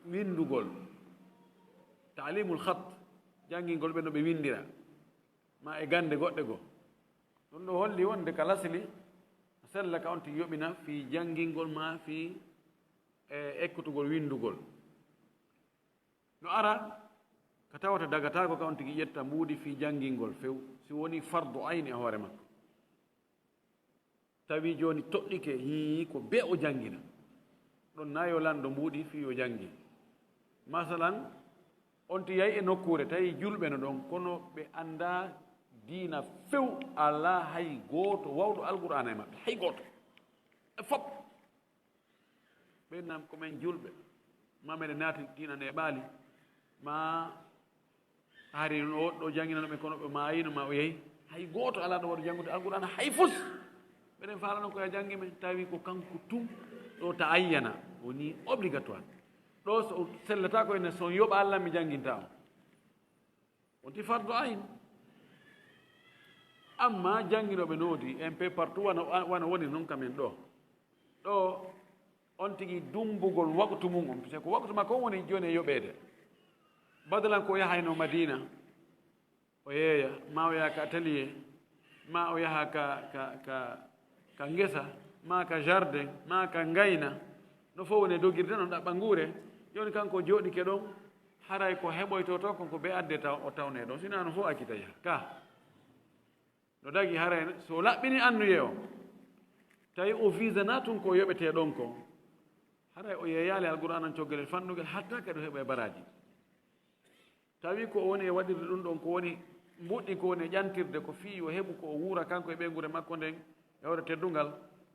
winndugol, taalimul khat, janngingol ɓe no ɓe winndira, ma e gannde goɗɗe goo. Ɗum ɗoo holli wonde ka lasli, sella ka on tigi yoɓina fii janngingol ma fii, e, ekkutugol winndugol. No ara ka tawata dagataako ka on tigi ƴetta mbuuɗi fii janngingol few, si wonii fardu ayni e hoore makko. Tawi jooni toɗɗike, hii, ko bee o janngina. Ɗon na yo lanndo mbuuɗi fii yo janngi. Masalan, on tigi yahi e nokkuure, tawi julɓe no ɗon, kono ɓe anndaa diina few, alaa hay gooto waawɗo Alqur'aana e maɓɓe, hay gooto. E fop. Ɓen nan ko men julɓe, ma meɗen naati diina neeɓaali, ma hari no woɗɗo jannginano ɓe kono ɓe maayino ma o yehi. Hay gooto alaa ɗo waɗo janngude Alqur'aana hay fus. Meɗen faalano ko ya janngi men, tawi ko kanko tun ɗo ta ayyana, woni obligatoire. Ɗo so sellata ko ene so yoɓa Allah mi jannginta on. Wonti fardu ayn. Amma jannginooɓe noodi, un peu partout, wano, wano woni non ka men ɗo. Ɗo, on tigi dummbugol waqtu mum on, parce que ko waqtu makko on woni jooni e yoɓeede. Badalan ko o yahayno Madina, o yeeya, ma o yaha ka atelier, ma o yaha ka, ka, ka, ka ngesa, ma ka jardin, ma ka ngayna, no fof woni e dogirde, no ɗaɓɓa nguure. Jooni kanko o jooɗike ɗon, haray ko heɓoytoo to, kon ko bee adde taw, o tawnee ɗon. Sinaa no fof accita yaha. Ka no dagi, haray so laɓɓini annuye o, tawi o visana tun ko yoɓetee ɗon ko, haray o yeeyaali Alqur'aanan coggelel fanɗungel, hatta kadi o heɓa e baraaji. Tawi ko o woni e waɗirde ɗum ɗon, ko woni mbuɗɗi, ko woni e ƴantirde, ko fii yo heɓu ko o wuura kanko e ɓeynguure makko nden e hoore teddungal,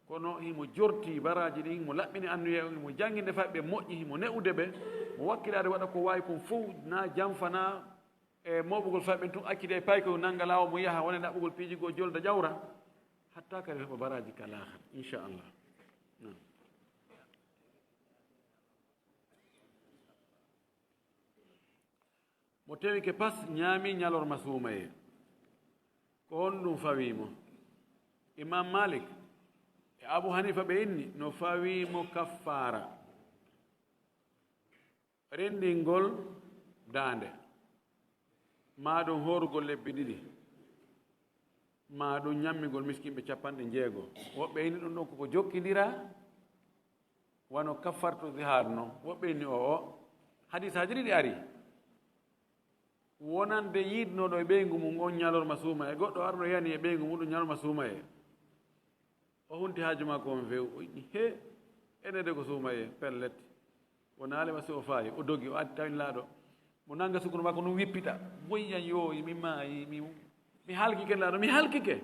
kono himo jorti baraaji ɗin, himo laɓɓini annuye on, himo jannginde fayɓe moƴƴi, himo ne'ude ɓe, mo wakkilaade waɗa ko waawi kon fow, na janfa, na e mooɓugol fayɓe ɓen tun, accida e paykoy, nannga laawol mum yaha, wona e ɗaɓɓugol piiji goo, jolda ƴawra, hatta kadi o heɓa baraaji ka laakhara, inchallah. Naam. Mo tewike pas, ñaami ñalorma suumayee, ko honɗum fawii mo? Imam Malik e Abu Hanifa ɓe inni no fawii mo kaffaara. Renndingol daande, maa ɗum hoorugol lebbi ɗiɗi, maa ɗum ñammigol miskinɓe capanɗe jeego. Woɓɓe inni ɗum ɗon koko jokkindiraa, wano kaffartu zihaar non. Woɓɓe inni o, o. Hadiisaaji ɗiɗi ari. Wonande yiidnooɗo e ɓeyngu mum on ñalorma suumayee, goɗɗo arno yani e ɓeyngu mum ɗum ñalorma suumayee. O hunti haaju makko on few, o inni, "He, ene de ko suumayee, pellet." O naali ma si o faayi, o dogi, o addi tawin laaɗo. Mo nannga sukuru makko nun wippita. "Woyyan yoo, mi maayi, mi, mi halkike laaɗo, mi halkike."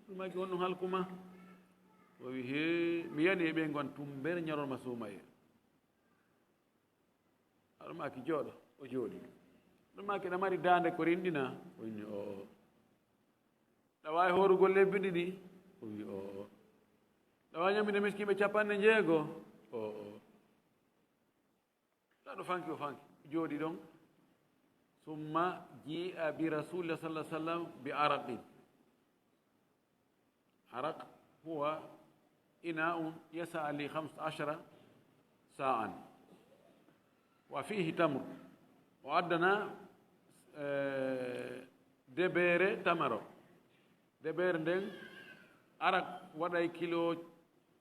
Ɗum maki on ɗum halku ma. O wi, "He, mi yani e ɓeyngu an tumbere ñalorma suumayee." Aɗa maaki jooɗo, o jooɗi. Ɗum maaki ɗa mari daande ko rinɗina? O inni, "Oo." Ɗa waawi hoorugol lebbi ɗiɗi? O wi, "Oo." Ɗa waawi ñaminde miskiiɓe capanɗe jeego? Oo. Ɗa ɗo fanki, o fanki. Jooɗi ɗon. Summa ji'a bi Rasulillah sallallahu alaihi wasallam bi araqin. Araq huwa ina'un yasa li khamsa ashara sa'an. Wa fihi tamr. O addana, eh, debeere tamaro. Debeere nden araq waɗay kilo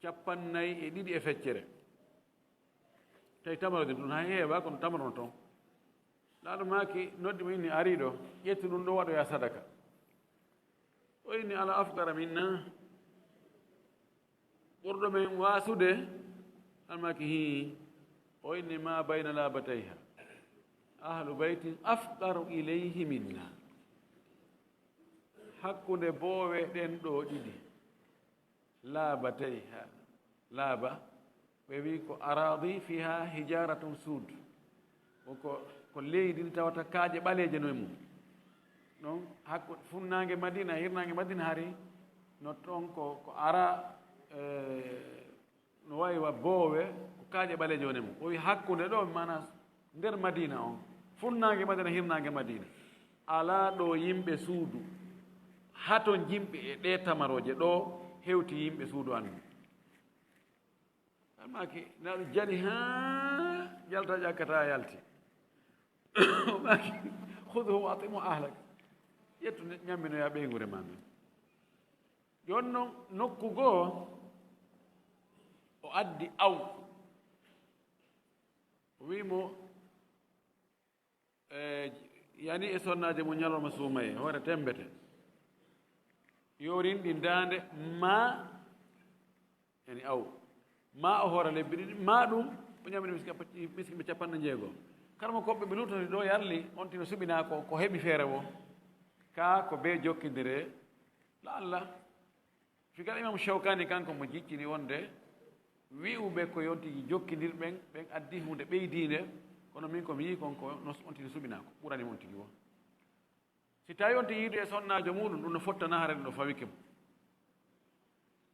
capannay e ɗiɗi e feccere. Tawi tamaro din ɗum hay heewa, kono tamaro no toon. Laaɗo maaki, noddi mo inni ariiɗo, ƴettu ɗum ɗo waɗoya sadaka. O inni, "Ala afqara minna?" Ɓurɗo men waasude? Almaaki, "Hii." O inni, "Ma bayna labatayha. Ahlu baytin afqaru ilayhi minna." Hakkunde boowe ɗen ɗo ɗiɗi, Laabatay, ha, laaba, ɓe wi ko aradi fiha hijaratun sud. Ko, ko, ko leydi ndi tawata kaaƴe ɓaleeje no e mum. Ɗon hakku-, funnaange Madina, hirnaange Madina hari, no toon ko, ko ara, eh, no wayi wa boowe, ko kaaƴe ɓaleeje woni e mum. O wi hakkunde ɗo, maana nder Madina on, funnaange Madina, hirnaange Madina, alaa ɗo yimɓe suudu, haton yimɓe e ɗee tamarooje ɗo hewti yimɓe suudu an. Maaki, na ɗum jali haa yalta ƴakkata yalti. Maaki, "Khudhu wa atimu ahlak." Ƴettu ne-, ñamminoya ɓeynguure ma men. Jooni noon, nokku goo, o addi aw. O wii mo, e, yani e sonnaajo mum ñalorma suumaye, hoore temmbete. Yo rinɗi daande ma, yani aw. Ma o hoora lebbi ɗiɗi, ma ɗum, o ñamini miski-, miskiɓe capanɗe jeego. Kala mo koɓɓe ɓe luttani ɗo yarli, on tino suɓinaa ko, ko heɓi feere wo. Kaa ko bee jokkindire, la Allah. Figal Imam Shawkani kanko mo jiccini wonde wi'uɓe ko yontigi jokkindir ɓen, ɓen addi huunde ɓeydiinde, kono min ko mi yii kon ko no on tigi suɓinaa ko ɓurani mo on tigi wo. Si tawi on tigi yiidu e sonnaajo muɗum, ɗum no fottana hare ɗum ɗo fawike mo.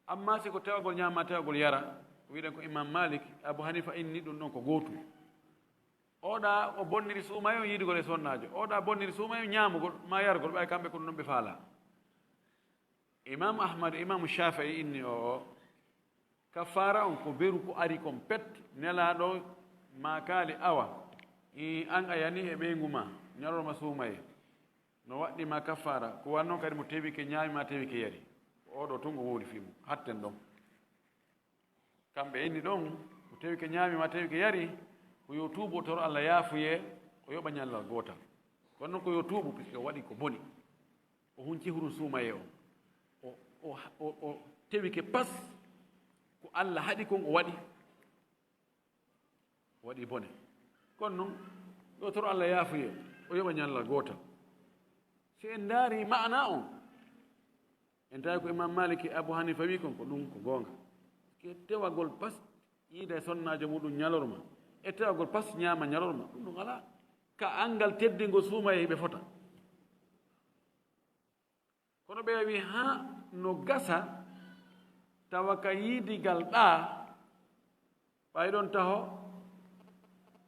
Amma si ko tewagol ñaama, tewagol yara, wiɗen ko Imam Malik, Abu Hanifa inni ɗum ɗon ko gootum. Oɗa o bonniri suumaye on yiidugol e sonnaajo, oɗa bonniri suumaye on ñaamugol, ma yargol, ɓay kamɓe ko ɗum ɗon ɓe faalaa. Imam Ahmad, Imam Shafi'i inni o, o, kafaara on ko beru ko ari kon pet, Nelaaɗo maakaali awa, i an a yani e ɓeyngu ma, ñalorma suumaye, no waɗɗi ma kafaara, ko wanno kadi mo tewike ñaami ma tewike yari. Ko oɗo tun o wowli fii mum, hatten ɗon. Kamɓe inni ɗon, ko tewike ñaami ma tewike yari, ko yo tuubu o toro Allah yaafuyee, o yoɓa ñallal gootal. Kono noon ko yo tuubu, puisque o waɗi ko boni. O hunci hurum suumaye on. O, o, o, o tewike pas, ko Allah haɗi kon o waɗi. O waɗi bone. Kono noon, yo toro Allah yaafuyee, o yoɓa ñallal gootal. Si en ndaari maana on, en tawi ko Imam Maliki, Abu Hanifa wi kon ko ɗum ko goonga. Ke tewagol pas yiida e sonnaajo muɗum ñalorma, e tewagol pas ñaama ñalorma, ɗum ɗum alaa. Ka anngal teddingol suumaye hiɓe fota. Kono ɓe wi haa no gasa tawa ka yiidigal ɗaa, ɓay ɗon taho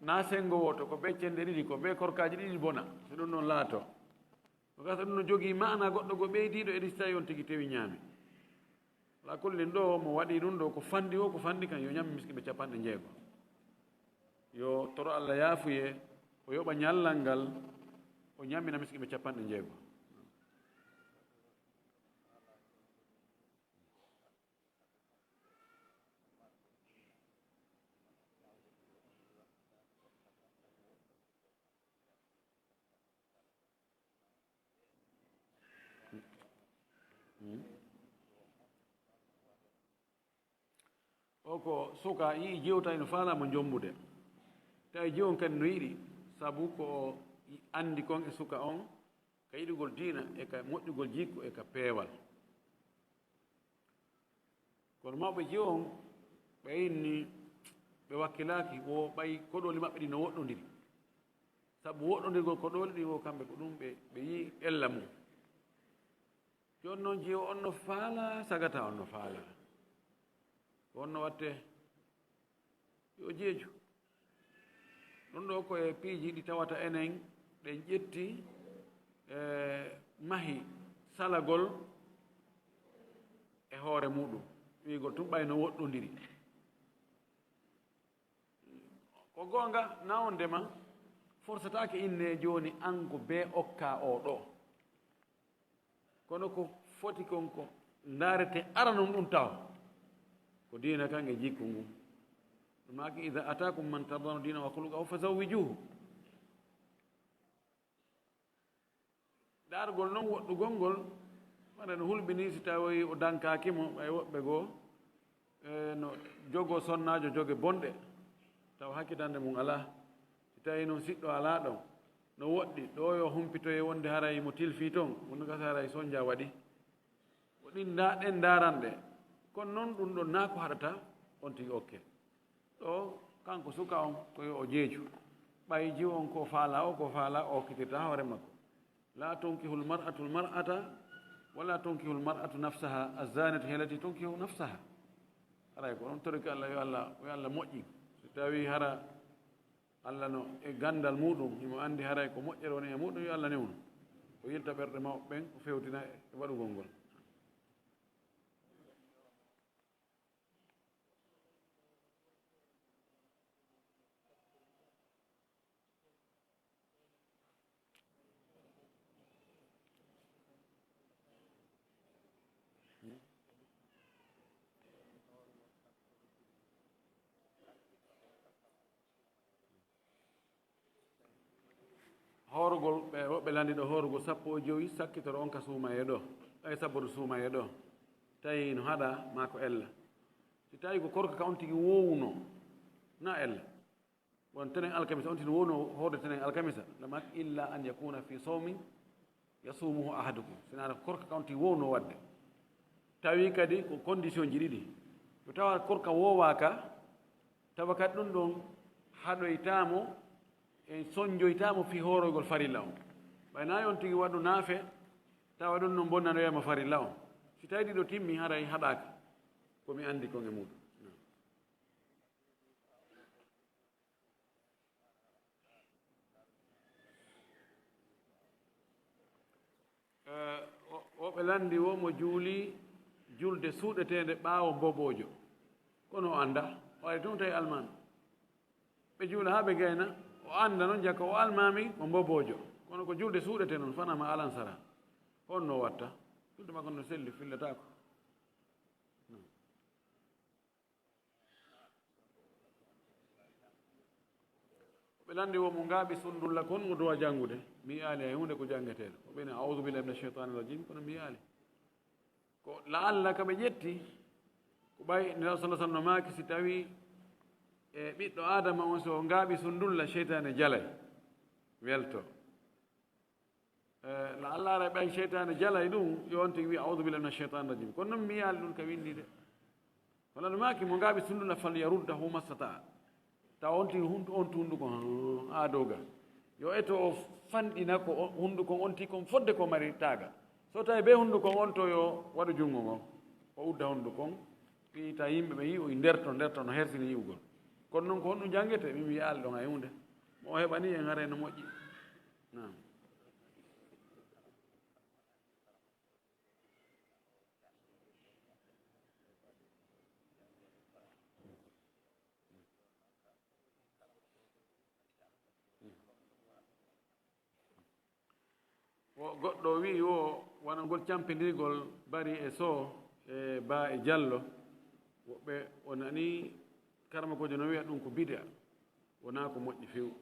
na senngo wooto, ko bee cennde ɗiɗi, ko bee korkaaji ɗiɗi bona, so ɗum ɗon laato. Ko gasa ɗum no jogii maana goɗɗo go ɓeydiiɗo e ɗi si tawi on tigi tewi ñaami. Alaa kullin ɗo mo waɗi ɗum ɗo ko fanɗi o, ko fanɗi kan yo ñammi miskiɓe capanɗe jeego. Yo toro Allah yaafuyee, o yoɓa ñallal ngal, o ñammina miskiɓe capanɗe jeego. O ko suka yi'i jiwo tawi no faalaa mo jommbude. Tawi jiwo on kadi no yiɗi, sabu ko o anndi kon e suka on, ka yiɗugol diina e ka moƴƴugol jikku e ka peewal. Kono mawɓe jiwo on, ɓe inni, ɓe wakkilaaki wo ɓay koɗooli maɓɓe ɗi no woɗɗondiri. Sabu woɗɗondirgol koɗooli ɗi wo kamɓe ko ɗum ɓe, ɓe yi'i ella mum. Jooni noon jiwo on no faalaa, sagata on no faalaa. Ko on no watte yo jeeju. Ɗum ɗo ko e piiji ɗi tawata enen ɗen ƴetti, e, mahi salagol e hoore muɗum. Wi'ugol tun ɓay no woɗɗondiri. Ko goonga, na on ndema, forsataake inne jooni an ko bee okka o ɗo. Kono ko foti kon ko ndaarete aranun ɗum tawa. Ko diina kan e jikku ngun. Ɗum maaki, "Iza atakum man tardawna dinahu wa khuluqahu fazawwijuhu." Daargol noon woɗɗugol ngol, wona no hulɓinii si tawi o dankaaki mo, ɓay woɓɓe goo, e, no jogoo sonnaajo joge bonɗe, tawa hakkitande mum alaa. Si tawii noon siɗɗo alaa ɗon, no woɗɗi, ɗo yo humpitoye wonde haray mo tilfii toon, wonno gasa haray sonnja waɗi. Ko ɗin nda-, ɗen ndaaranɗe. Kono noon ɗum ɗon naa ko haɗata on tigi okke. Ɗo kanko suka on ko yo o jeeju. Ɓay jiwo on ko faala o, ko faala o okkitirta hoore makko. La tunkihul mar'atul mar'ata, wala tunkihul mar'atu nafsaha, azzanatu hiya allati tunkihu nafsaha. Haray ko on toriki Allah, yo Allah, yo Allah moƴƴin. So tawi hara Allah no e gandal muɗum, himo andi haray ko moƴƴere woni e muɗum, yo Allah newnu. O yilta ɓerɗe mawɓe ɓen, o fewtina e waɗugol ngol. Hoorugol, ɓe, woɓɓe lanndi ɗo hoorugol sappo e jowi, sakkitoro on ka suumayee ɗo, ay sabboto suumayee ɗo, tawi no haɗa maa ko ella. Si tawi ko korka ka on tigi wowuno, na ella. Won tenen alkamisa, on tigi wowno hoorde tenen alkamisa, lamak illa an yakuna fi sawmin yasumuhu ahadukum. Sinaa ko korka ka on tigi wowno waɗde. Tawi kadi ko condition ji ɗiɗi. Ko tawa korka wowaaka, tawa kadi ɗum ɗon haɗoytaamo, en sonjoytaamo fii hooroygol farilla on. Ɓay naa on tigi waɗu naafe, tawa ɗum ɗon bonnanoyama farilla on. Si tawi ɗiɗo timmi, haray haɗaaka. Ko mi anndi kon e muɗum. Eh, o, o ɓe lanndi wo mo juuli julde suuɗeteende ɓaawo mboboojo. Kono o annda, o ari tun tawi almaami. Ɓe juula haa ɓe gayna, o annda non jaka o almaami ko mboboojo. Kono ko julde suuɗete non, fana ma alansara. Honno o watta? Julde makko no selli, fillataako. Ɓe lanndi wo mo ngaaɓi sundulla kon mo duwa janngude. Mi yi'aali hay huunde ko janngeteeɗo. O ɓe ni, "A'udhu billahi minash shaytanir rajim," kono mi yi'aali. Ko la'alla ka ɓe ƴetti, ko ɓay Nulaaɗo sallallahu alaihi wasallam no maaki, si tawi e ɓiɗɗo Aadama on, so o ngaaɓi sundulla, seytaane jalay, welto. Eh, la'alla aray ɓay seytaane jalay ɗum, yo on tigi wi'a, "A'udhu billahi minash shaytanir rajim." Kono non mi yi'aali ɗum ka winndi de. Wala no maaki, "Mo ngaaɓi sundulla, fal yaruddahu mastata'a." Tawa on tigi hundu-, on tundu ko, haa doga. Yo eto o fanɗina ko o, hundu kon on tigi kon fodde ko mari taaga. So tawi be hundu kon on to yo waɗu junngo ngon. O udda hundu kon. Fii ta yimɓe ɓe yi'u, nder to, nder to no hersini yi'ugol. Kono non ko honɗum janngete? Min mi yi'aali ɗon hay huunde. Mo o heɓani en haray no moƴƴi. Naam. Wo goɗɗo wi'i wo wona ngol campindirgol Bari e Sow e Ba e Jallo. Woɓɓe o nani karamokoojo no wi'a ɗum ko bid'a, wonaa ko moƴƴi few.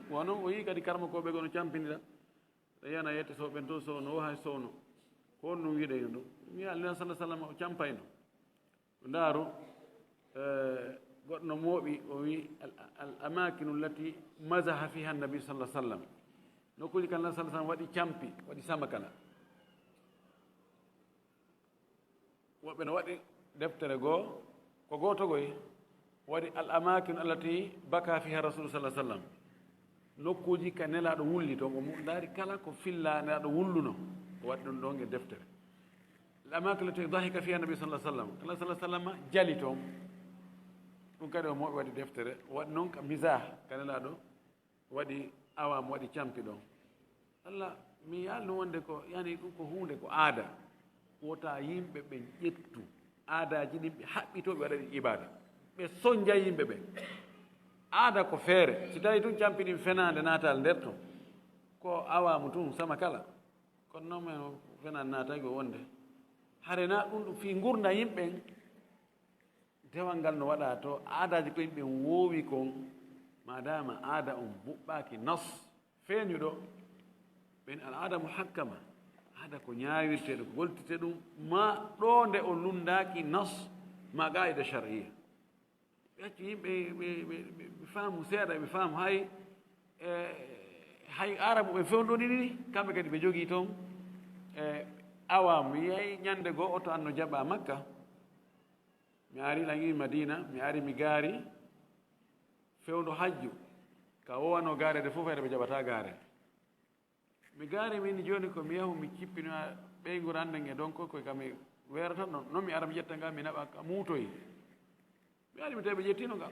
Wo non o yi'i kadi karamokooɓe goo no campindira, ɓe yana yette Sow ɓen to Sow no, o hay Sow no. Ko honɗum wi'uɗen ɗum? Mi yi'a Nulaaɗo sallallahu alaihi wasallam o campayno. Ndaaru, eh, goɗɗo no mooɓi, o wi, "Al, al amakinu allati mazaha fiha Nabi sallallahu alaihi wasallam." Nokkuuji kan Nulaaɗo sallallahu alaihi wasallam waɗi campi, waɗi samakala. Woɓɓe no waɗi deftere goo, ko gooto goy, waɗi "Al amakinu allati baka fiha Rasul sallallahu alaihi wasallam." Nokkuuji ka Nelaaɗo wulli toon, o mu-, ndaari kala ko filla Nelaaɗo wulluno, o waɗi ɗum ɗoon e deftere. "Al amakinu allati dahika fiha Nabi sallallahu alaihi wasallam." Kala sallallahu alaihi wasallam jali toon. Ɗum kadi o mooɓi waɗi deftere, o waɗi noon ka mizah, ka Nelaaɗo waɗi awa mo waɗi campi ɗoon. Allah, mi yi'aali ɗum wonde ko, yani ɗum ko huunde, ko aada. Wota yimɓe ɓen ƴettu aadaaji ɗin, ɓe haɓɓitoo, ɓe waɗa ɗin ibaada. Ɓe sonja yimɓe ɓen. Aada ko feere. Si tawi tun campi ɗin fenaande naataali nder ton, ko awaamu tun sama kala. Kono noon men fenaande naatay ko wonde. Hare na ɗum ɗum fii ngurndan yimɓe ɓen. Dewal ngal no waɗa to aadaaji ko yimɓe woowi kon, maadaama aada on buɓɓaaki nas feeñuɗo, ɓen al aada muhakkama, aada ko ñaawirtee ɗum, ko goltitee ɗum, ma ɗo nde o lunndaaki nas ma qaa'ida shar'iyya. Ɓe accu yimɓe ɓe, ɓe, ɓe, ɓe faamu seeɗa, ɓe faamu hay, e, hay Arabu ɓe fewndondirii, kamɓe kadi ɓe jogii toon, e, Awa mi yiyay ñande goo oto an no jaɓa Makka. Mi ari lan i Madina, mi ari mi gaari fewndo hajju. Ka wowano gaarede fof, hayre ɓe jaɓata gaare. Mi gaari min jooni ko mi yahu mi cippinoya ɓeyngu rannde nge, donc koye kam mi weerata non. Non mi ara mi ƴetta ngal mi naɓa ka muutoyi. Mi ari mi tawi ɓe ƴettino ngal.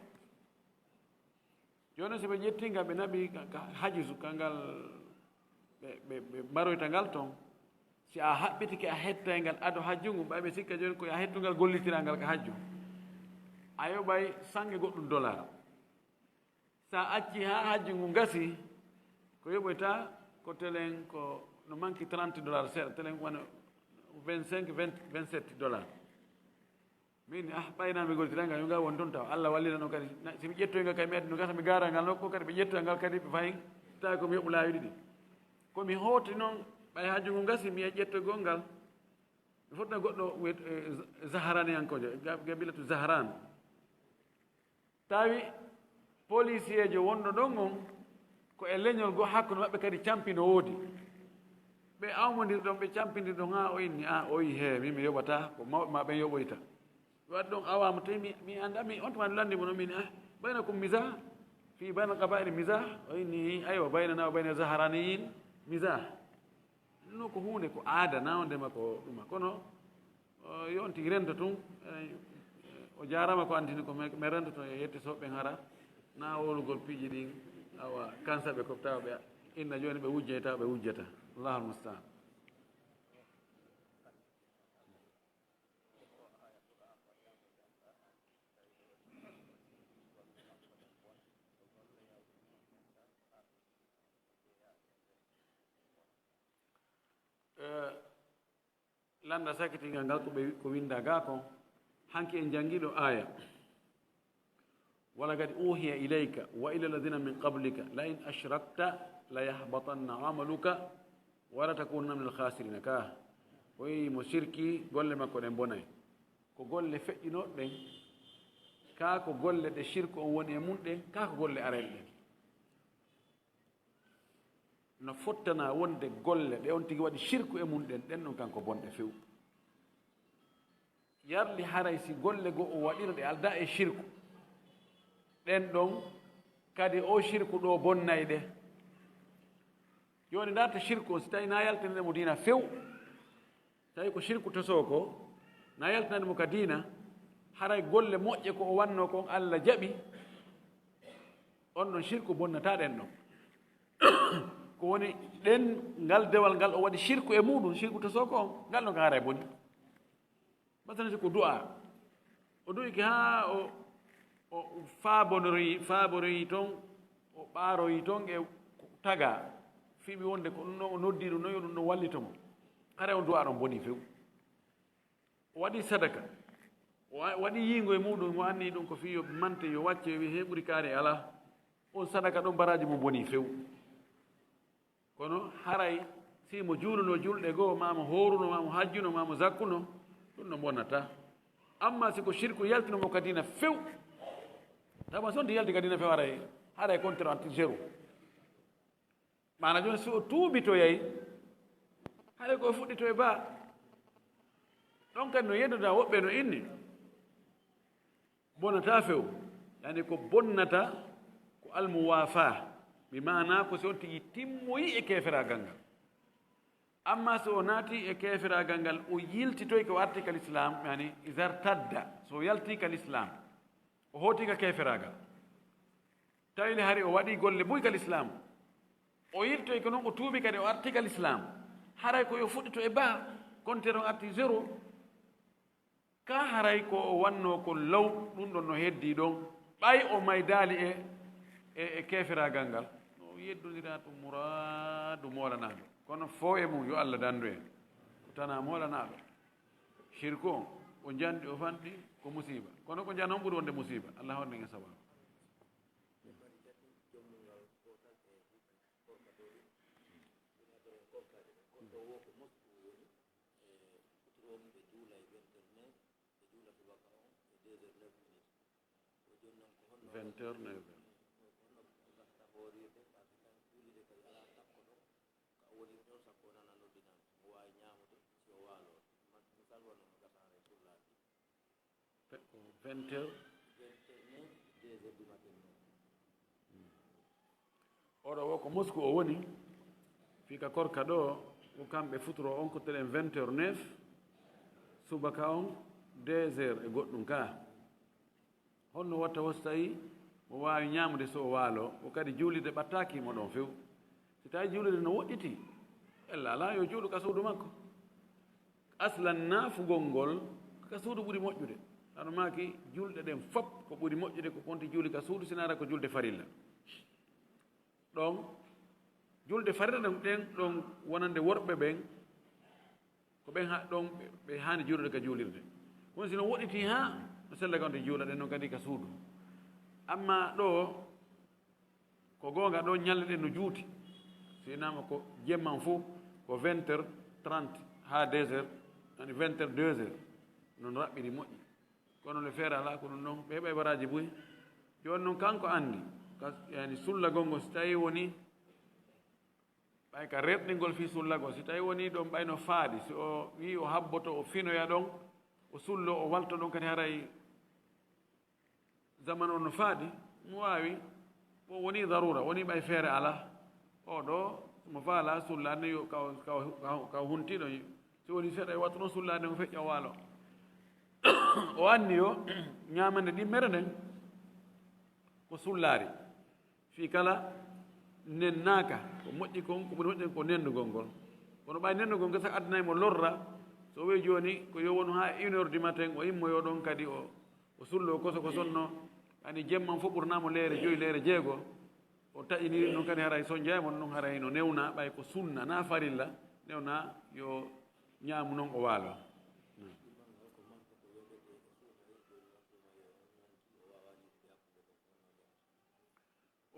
Jooni si ɓe ƴetti ngal, ɓe naɓi ka, ka hajusu, ka ngal ɓe, ɓe, ɓe mbaroyta ngal ton. Si a haɓɓitike a hettay ngal ado hajju ngun, ɓay ɓe sikka jooni ko a hettungal gollitiraa ngal ka hajju. A yoɓay sange goɗɗum dollar. Sa acci haa hajju ngun gasi, ko yoɓoyta ko telen ko no manki trente dollar seeɗa, telen wano vingt-cinq, vingt, vingt-sept dollar. Min, ah, ɓay na mi goltira ngal, yo ngal won toon taw. Allah wallina noon kadi. Na, si mi ƴettoy ngal kadi, mi addi no gasa, mi gaara ngal nokku kadi, ɓe ƴetta ngal kadi, ɓe fayi. Tawi ko mi yoɓu laawi ɗiɗi. Ko mi hooti noon, ɓay hajju ngu gasi, mi e ƴettogol ngal. Mi fotna goɗɗo wiyet-, eh, Zaharaniyankojo, ga-, gabilatu Zaharan. Tawi polisiyeejo wonɗo ɗon on, ko e leñol goo hakkunde maɓɓe kadi campi no woodi. Ɓe awmondir ɗon, ɓe campindir ɗon, haa o inni, "Ah, o yi, hee, min mi yoɓataa, ko mawɓe maa ɓen yoɓoyta." Waɗi ɗon awaama, tawi mi, mi anndaa, mi, on tuma mi lanndi mo no, min, "Ah, baynakum mizah, fi bayna qabaa'il mizah?" O inni, "Aywa, baynana wa bayna zaharaniyin mizah." No ko huunde, ko aada, na wonde ma ko ɗuma. Kono, o, yo on tigi rento tun, eh, o jaarama ko antini ko men, men rento tun e yette soɓɓe hara, na wowlugol piiji ɗin, awa, kansa ɓe ko tawa ɓe inna jooni ɓe wujjay tawa ɓe wujjata. Allahul musta'an. Eh, lannda sakitingal ngal ko ɓe, ko winnda ga kon, hanki en janngi ɗo aaya. "Walaqad uhiya ilayka wa ila alladhina min qablika la in ashrakta la yahbatanna amaluka wa la takunanna min alkhasirina." Ka o yi mo sirki, golle makko ɗen bonay. Ko golle feƴƴinooɗe ɗen, ka ko golle ɗe sirku on woni e mun ɗen, ka ko golle arayɗe ɗen. No fottana wonde golle ɗe on tigi waɗi sirku e mun ɗen, ɗen ɗon kanko bonɗe few. Yarli haray si golle goo o waɗino ɗe aldaa e sirku, ɗen ɗon kadi o sirku ɗo bonnay ɗe. Jooni ndarta sirku on, si tawi na yaltinane mo diina few, tawi ko sirku tosoo ko, na yaltinani mo ka diina, haray golle moƴƴe ko o wannoo kon Allah jaɓi, on ɗon sirku bonnataa ɗen ɗon. Ko woni ɗen, ngal dewal ngal o waɗi sirku e muuɗum, sirku tosoo ko on, ngal ɗon ka haray boni. Masalan, si ko du'a, o du'ike haa o, o faabonori-, faaboroyi ton, o ɓaaroyi ton e taga, fiɓi wonde ko ɗum ɗon o noddi ɗum ɗon, yo ɗum ɗon wallito mo. Haray on du'a ɗon boni few. O waɗi sadaka, o wa-, waɗi yiingo e muuɗum, o anni ɗum ko fii yo mante, yo wacce, yo wi'e he ɓuri kaari alaa. On sadaka ɗon baraaji mum boni few. Kono haray si mo juuluno julɗe goo, maa mo hooruno, maa mo hajjuno, maa mo zakkuno, ɗum no bonata. Amma si ko sirku yaltino mo ka diina few, tawa si on ti yalti ka diina few, haray, haray compteur on ti zéro. Maana jooni si o tuubitoyay, haray ko o fuɗɗito e baa. Ɗon kadi no yedduda woɓɓe no inni. Bonata few, yani ko bonnata ko almuwafa, bi maana ko si on tigi timmoyi e keferaagal ngal. Amma si o naati e keferaagal ngal, o yiltitoy ko arti ka lislaam, yani izartadda, so o yalti ka lislaam, o hooti ka keferaagal. Tawi le hari o waɗi golle buy ka lislaam, o yiltoy ko non o tuubi kadi o arti ka lislaam, haray ko yo fuɗɗito e baa, compteur on arti zéro. Ka haray ko o wannoo ko law, ɗum ɗon no heddii ɗon, ɓay o maydaali e, e, e keeferaagal ngal. No yeddondira to muraadu moolanaaɓe. Kono foo e mum, yo Allah danndu en. Ko tanaa moolanaaɗo. Shirku on, o njanɗi, o fanɗi, ko musiiba. Kono ko njan on ɓuri wonde musiiba. Allah honɗen e sababu. E hutuba mum ɓe juula e vingt heures neuf, ɓe juula subaka on e deux heures neuf minutes. Ko jooni noon ko honno vingt heures neuf heures. Ko honno mbaɗata hoorirde, par ce que tan juulirde kadi alaa takkoɗo ka o woni ɗon, sakko o nana noddi nana. Mo waawi ñaamude, si o waawa. Ko vingt heures. Oɗo wo ko Moscou o woni. Fii ka korka ɗo, ko kamɓe futuro on ko telen vingt heures neuf. Subaka on deux heures e goɗɗum ka. Honno watta wo si tawi mo waawi ñaamude so o waalo, o kadi juulirde ɓattaaki mo ɗon few? Si tawi juulirde no woɗɗiti, ella alaa yo juulu ka suudu makko. Aslan naafugol ngol ka suudu ɓuri moƴƴude. Hano maaki julɗe ɗen fop ko ɓuri moƴƴude ko konti juuli ka suudu, sinaara ko julde farilla. Ɗon, julde farilla ɗen, ɗen ɗon wonande worɓe ɓen, ko ɓen ha-, ɗon ɓe, ɓe haani juulude ka juulirde. Kono si no woɗɗiti ha, no sella ka on to juula ɗen non kadi ka suudu. Amma ɗo, ko goonga ɗo ñalɗe ɗen no juuti. Si inama ko jemman fof ko vingt heures trente ha deux heures, yani vingt heures deux heures. Non raɓɓiri moƴƴi. Kono le feere alaa ko ɗum ɗon, ɓe heɓa baraaji buy. Jooni noon kanko anndi, ka, yani sullagol ngol si tawi woni, ɓay ka rerɗingol fii sullagol, si tawi woni ɗon ɓay no faaɗi, si o wi'i o habboto, o finoya ɗon, o sullo, o walto ɗon kadi haray zaman on no faaɗi, mo waawi, o woni darura, woni ɓay feere alaa. O ɗo, mo faala sullaade yo ka, ka, ka, ka huntiɗo, si woni seeɗa e wattu noon sullaade mo feƴƴa o waalo. O anni yo ñaamande ɗimmere nden ko sullaari. Fii kala nennaaka, ko moƴƴi kon, ko ɓuri moƴƴi kon ko nennugol ngol. Kono ɓay nennugol ngol gasa addanay mo lorra, so o wi'i jooni ko yo wonu haa une heure du matin, o immoyo ɗon kadi o, o sullo koso ko sonno, ani jemman fof ɓurnaamo leere joyi, leere jeego, o taƴiniri ɗum kadi haray sonjay mo ɗum haray no newna, ɓay ko sunna, na farilla, newna yo ñaamu non o waalo.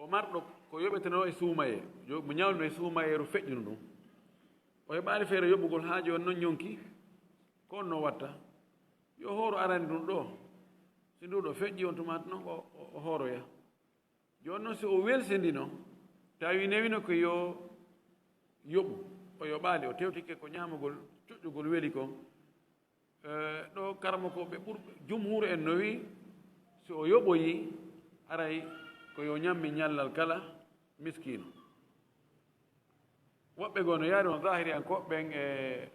O marɗo ko yoɓetenoo e suumayee, yo mo ñawluno e suumayeeru feƴƴuno ɗum. O heɓaali feere yoɓugol haa jooni non ñonki, ko on no watta? Yo hooro arani ɗum ɗo. Si ndu ɗo feƴƴi on tuma non o, o, o hooroya. Jooni non si o welsindino, tawi newino ko yo yoɓu, o yoɓaali, o tewtike ko ñaamugol, cuƴƴugol weli kon. Eh, ɗo karamokooɓe ɓurɓe, jumhuuru en no wi'i, si o yoɓoyi, haray ko yo ñammi ñallal kala miskiino. Woɓɓe goo no yaari on zahiriyankooɓe ɓen e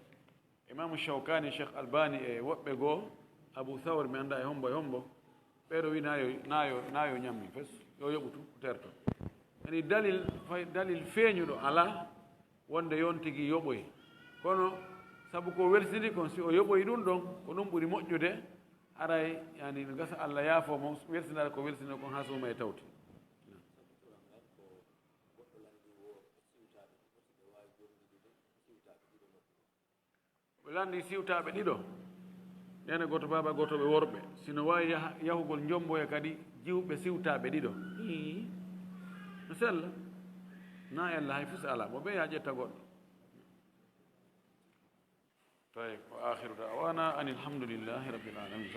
Imaamu Shawkaani, Cheikh Albani e woɓɓe goo, Abu Thawr, mi anndaa e hombo e hombo, ɓeeɗo wi'i na yo, na yo, na yo ñammi fes, yo yoɓu tu, terto. Yani dalil, fay, dalil feeñuɗo alaa, wonde yon tigi yoɓoy. Kono sabu ko welsindi kon, si o yoɓoy ɗum ɗon, ko ɗum ɓuri moƴƴude, haray, yani, no gasa Allah yaafo mo, welsindata ko welsindi kon haa suuma e tawti. Ɓe lanndi siwtaaɓe ɗiɗo, neene gooto, baaba gooto, ɓe worɓe. Si no waawi yaha-, yahugol njomboya kadi jiwɓe siwtaaɓe ɗiɗo. Ii. No sella. Na ella hay fus alaa. Mo ɓe yaa ƴetta goɗɗo. Tawi, wa akhiru da'wana anil hamdulillahi rabbil alamin.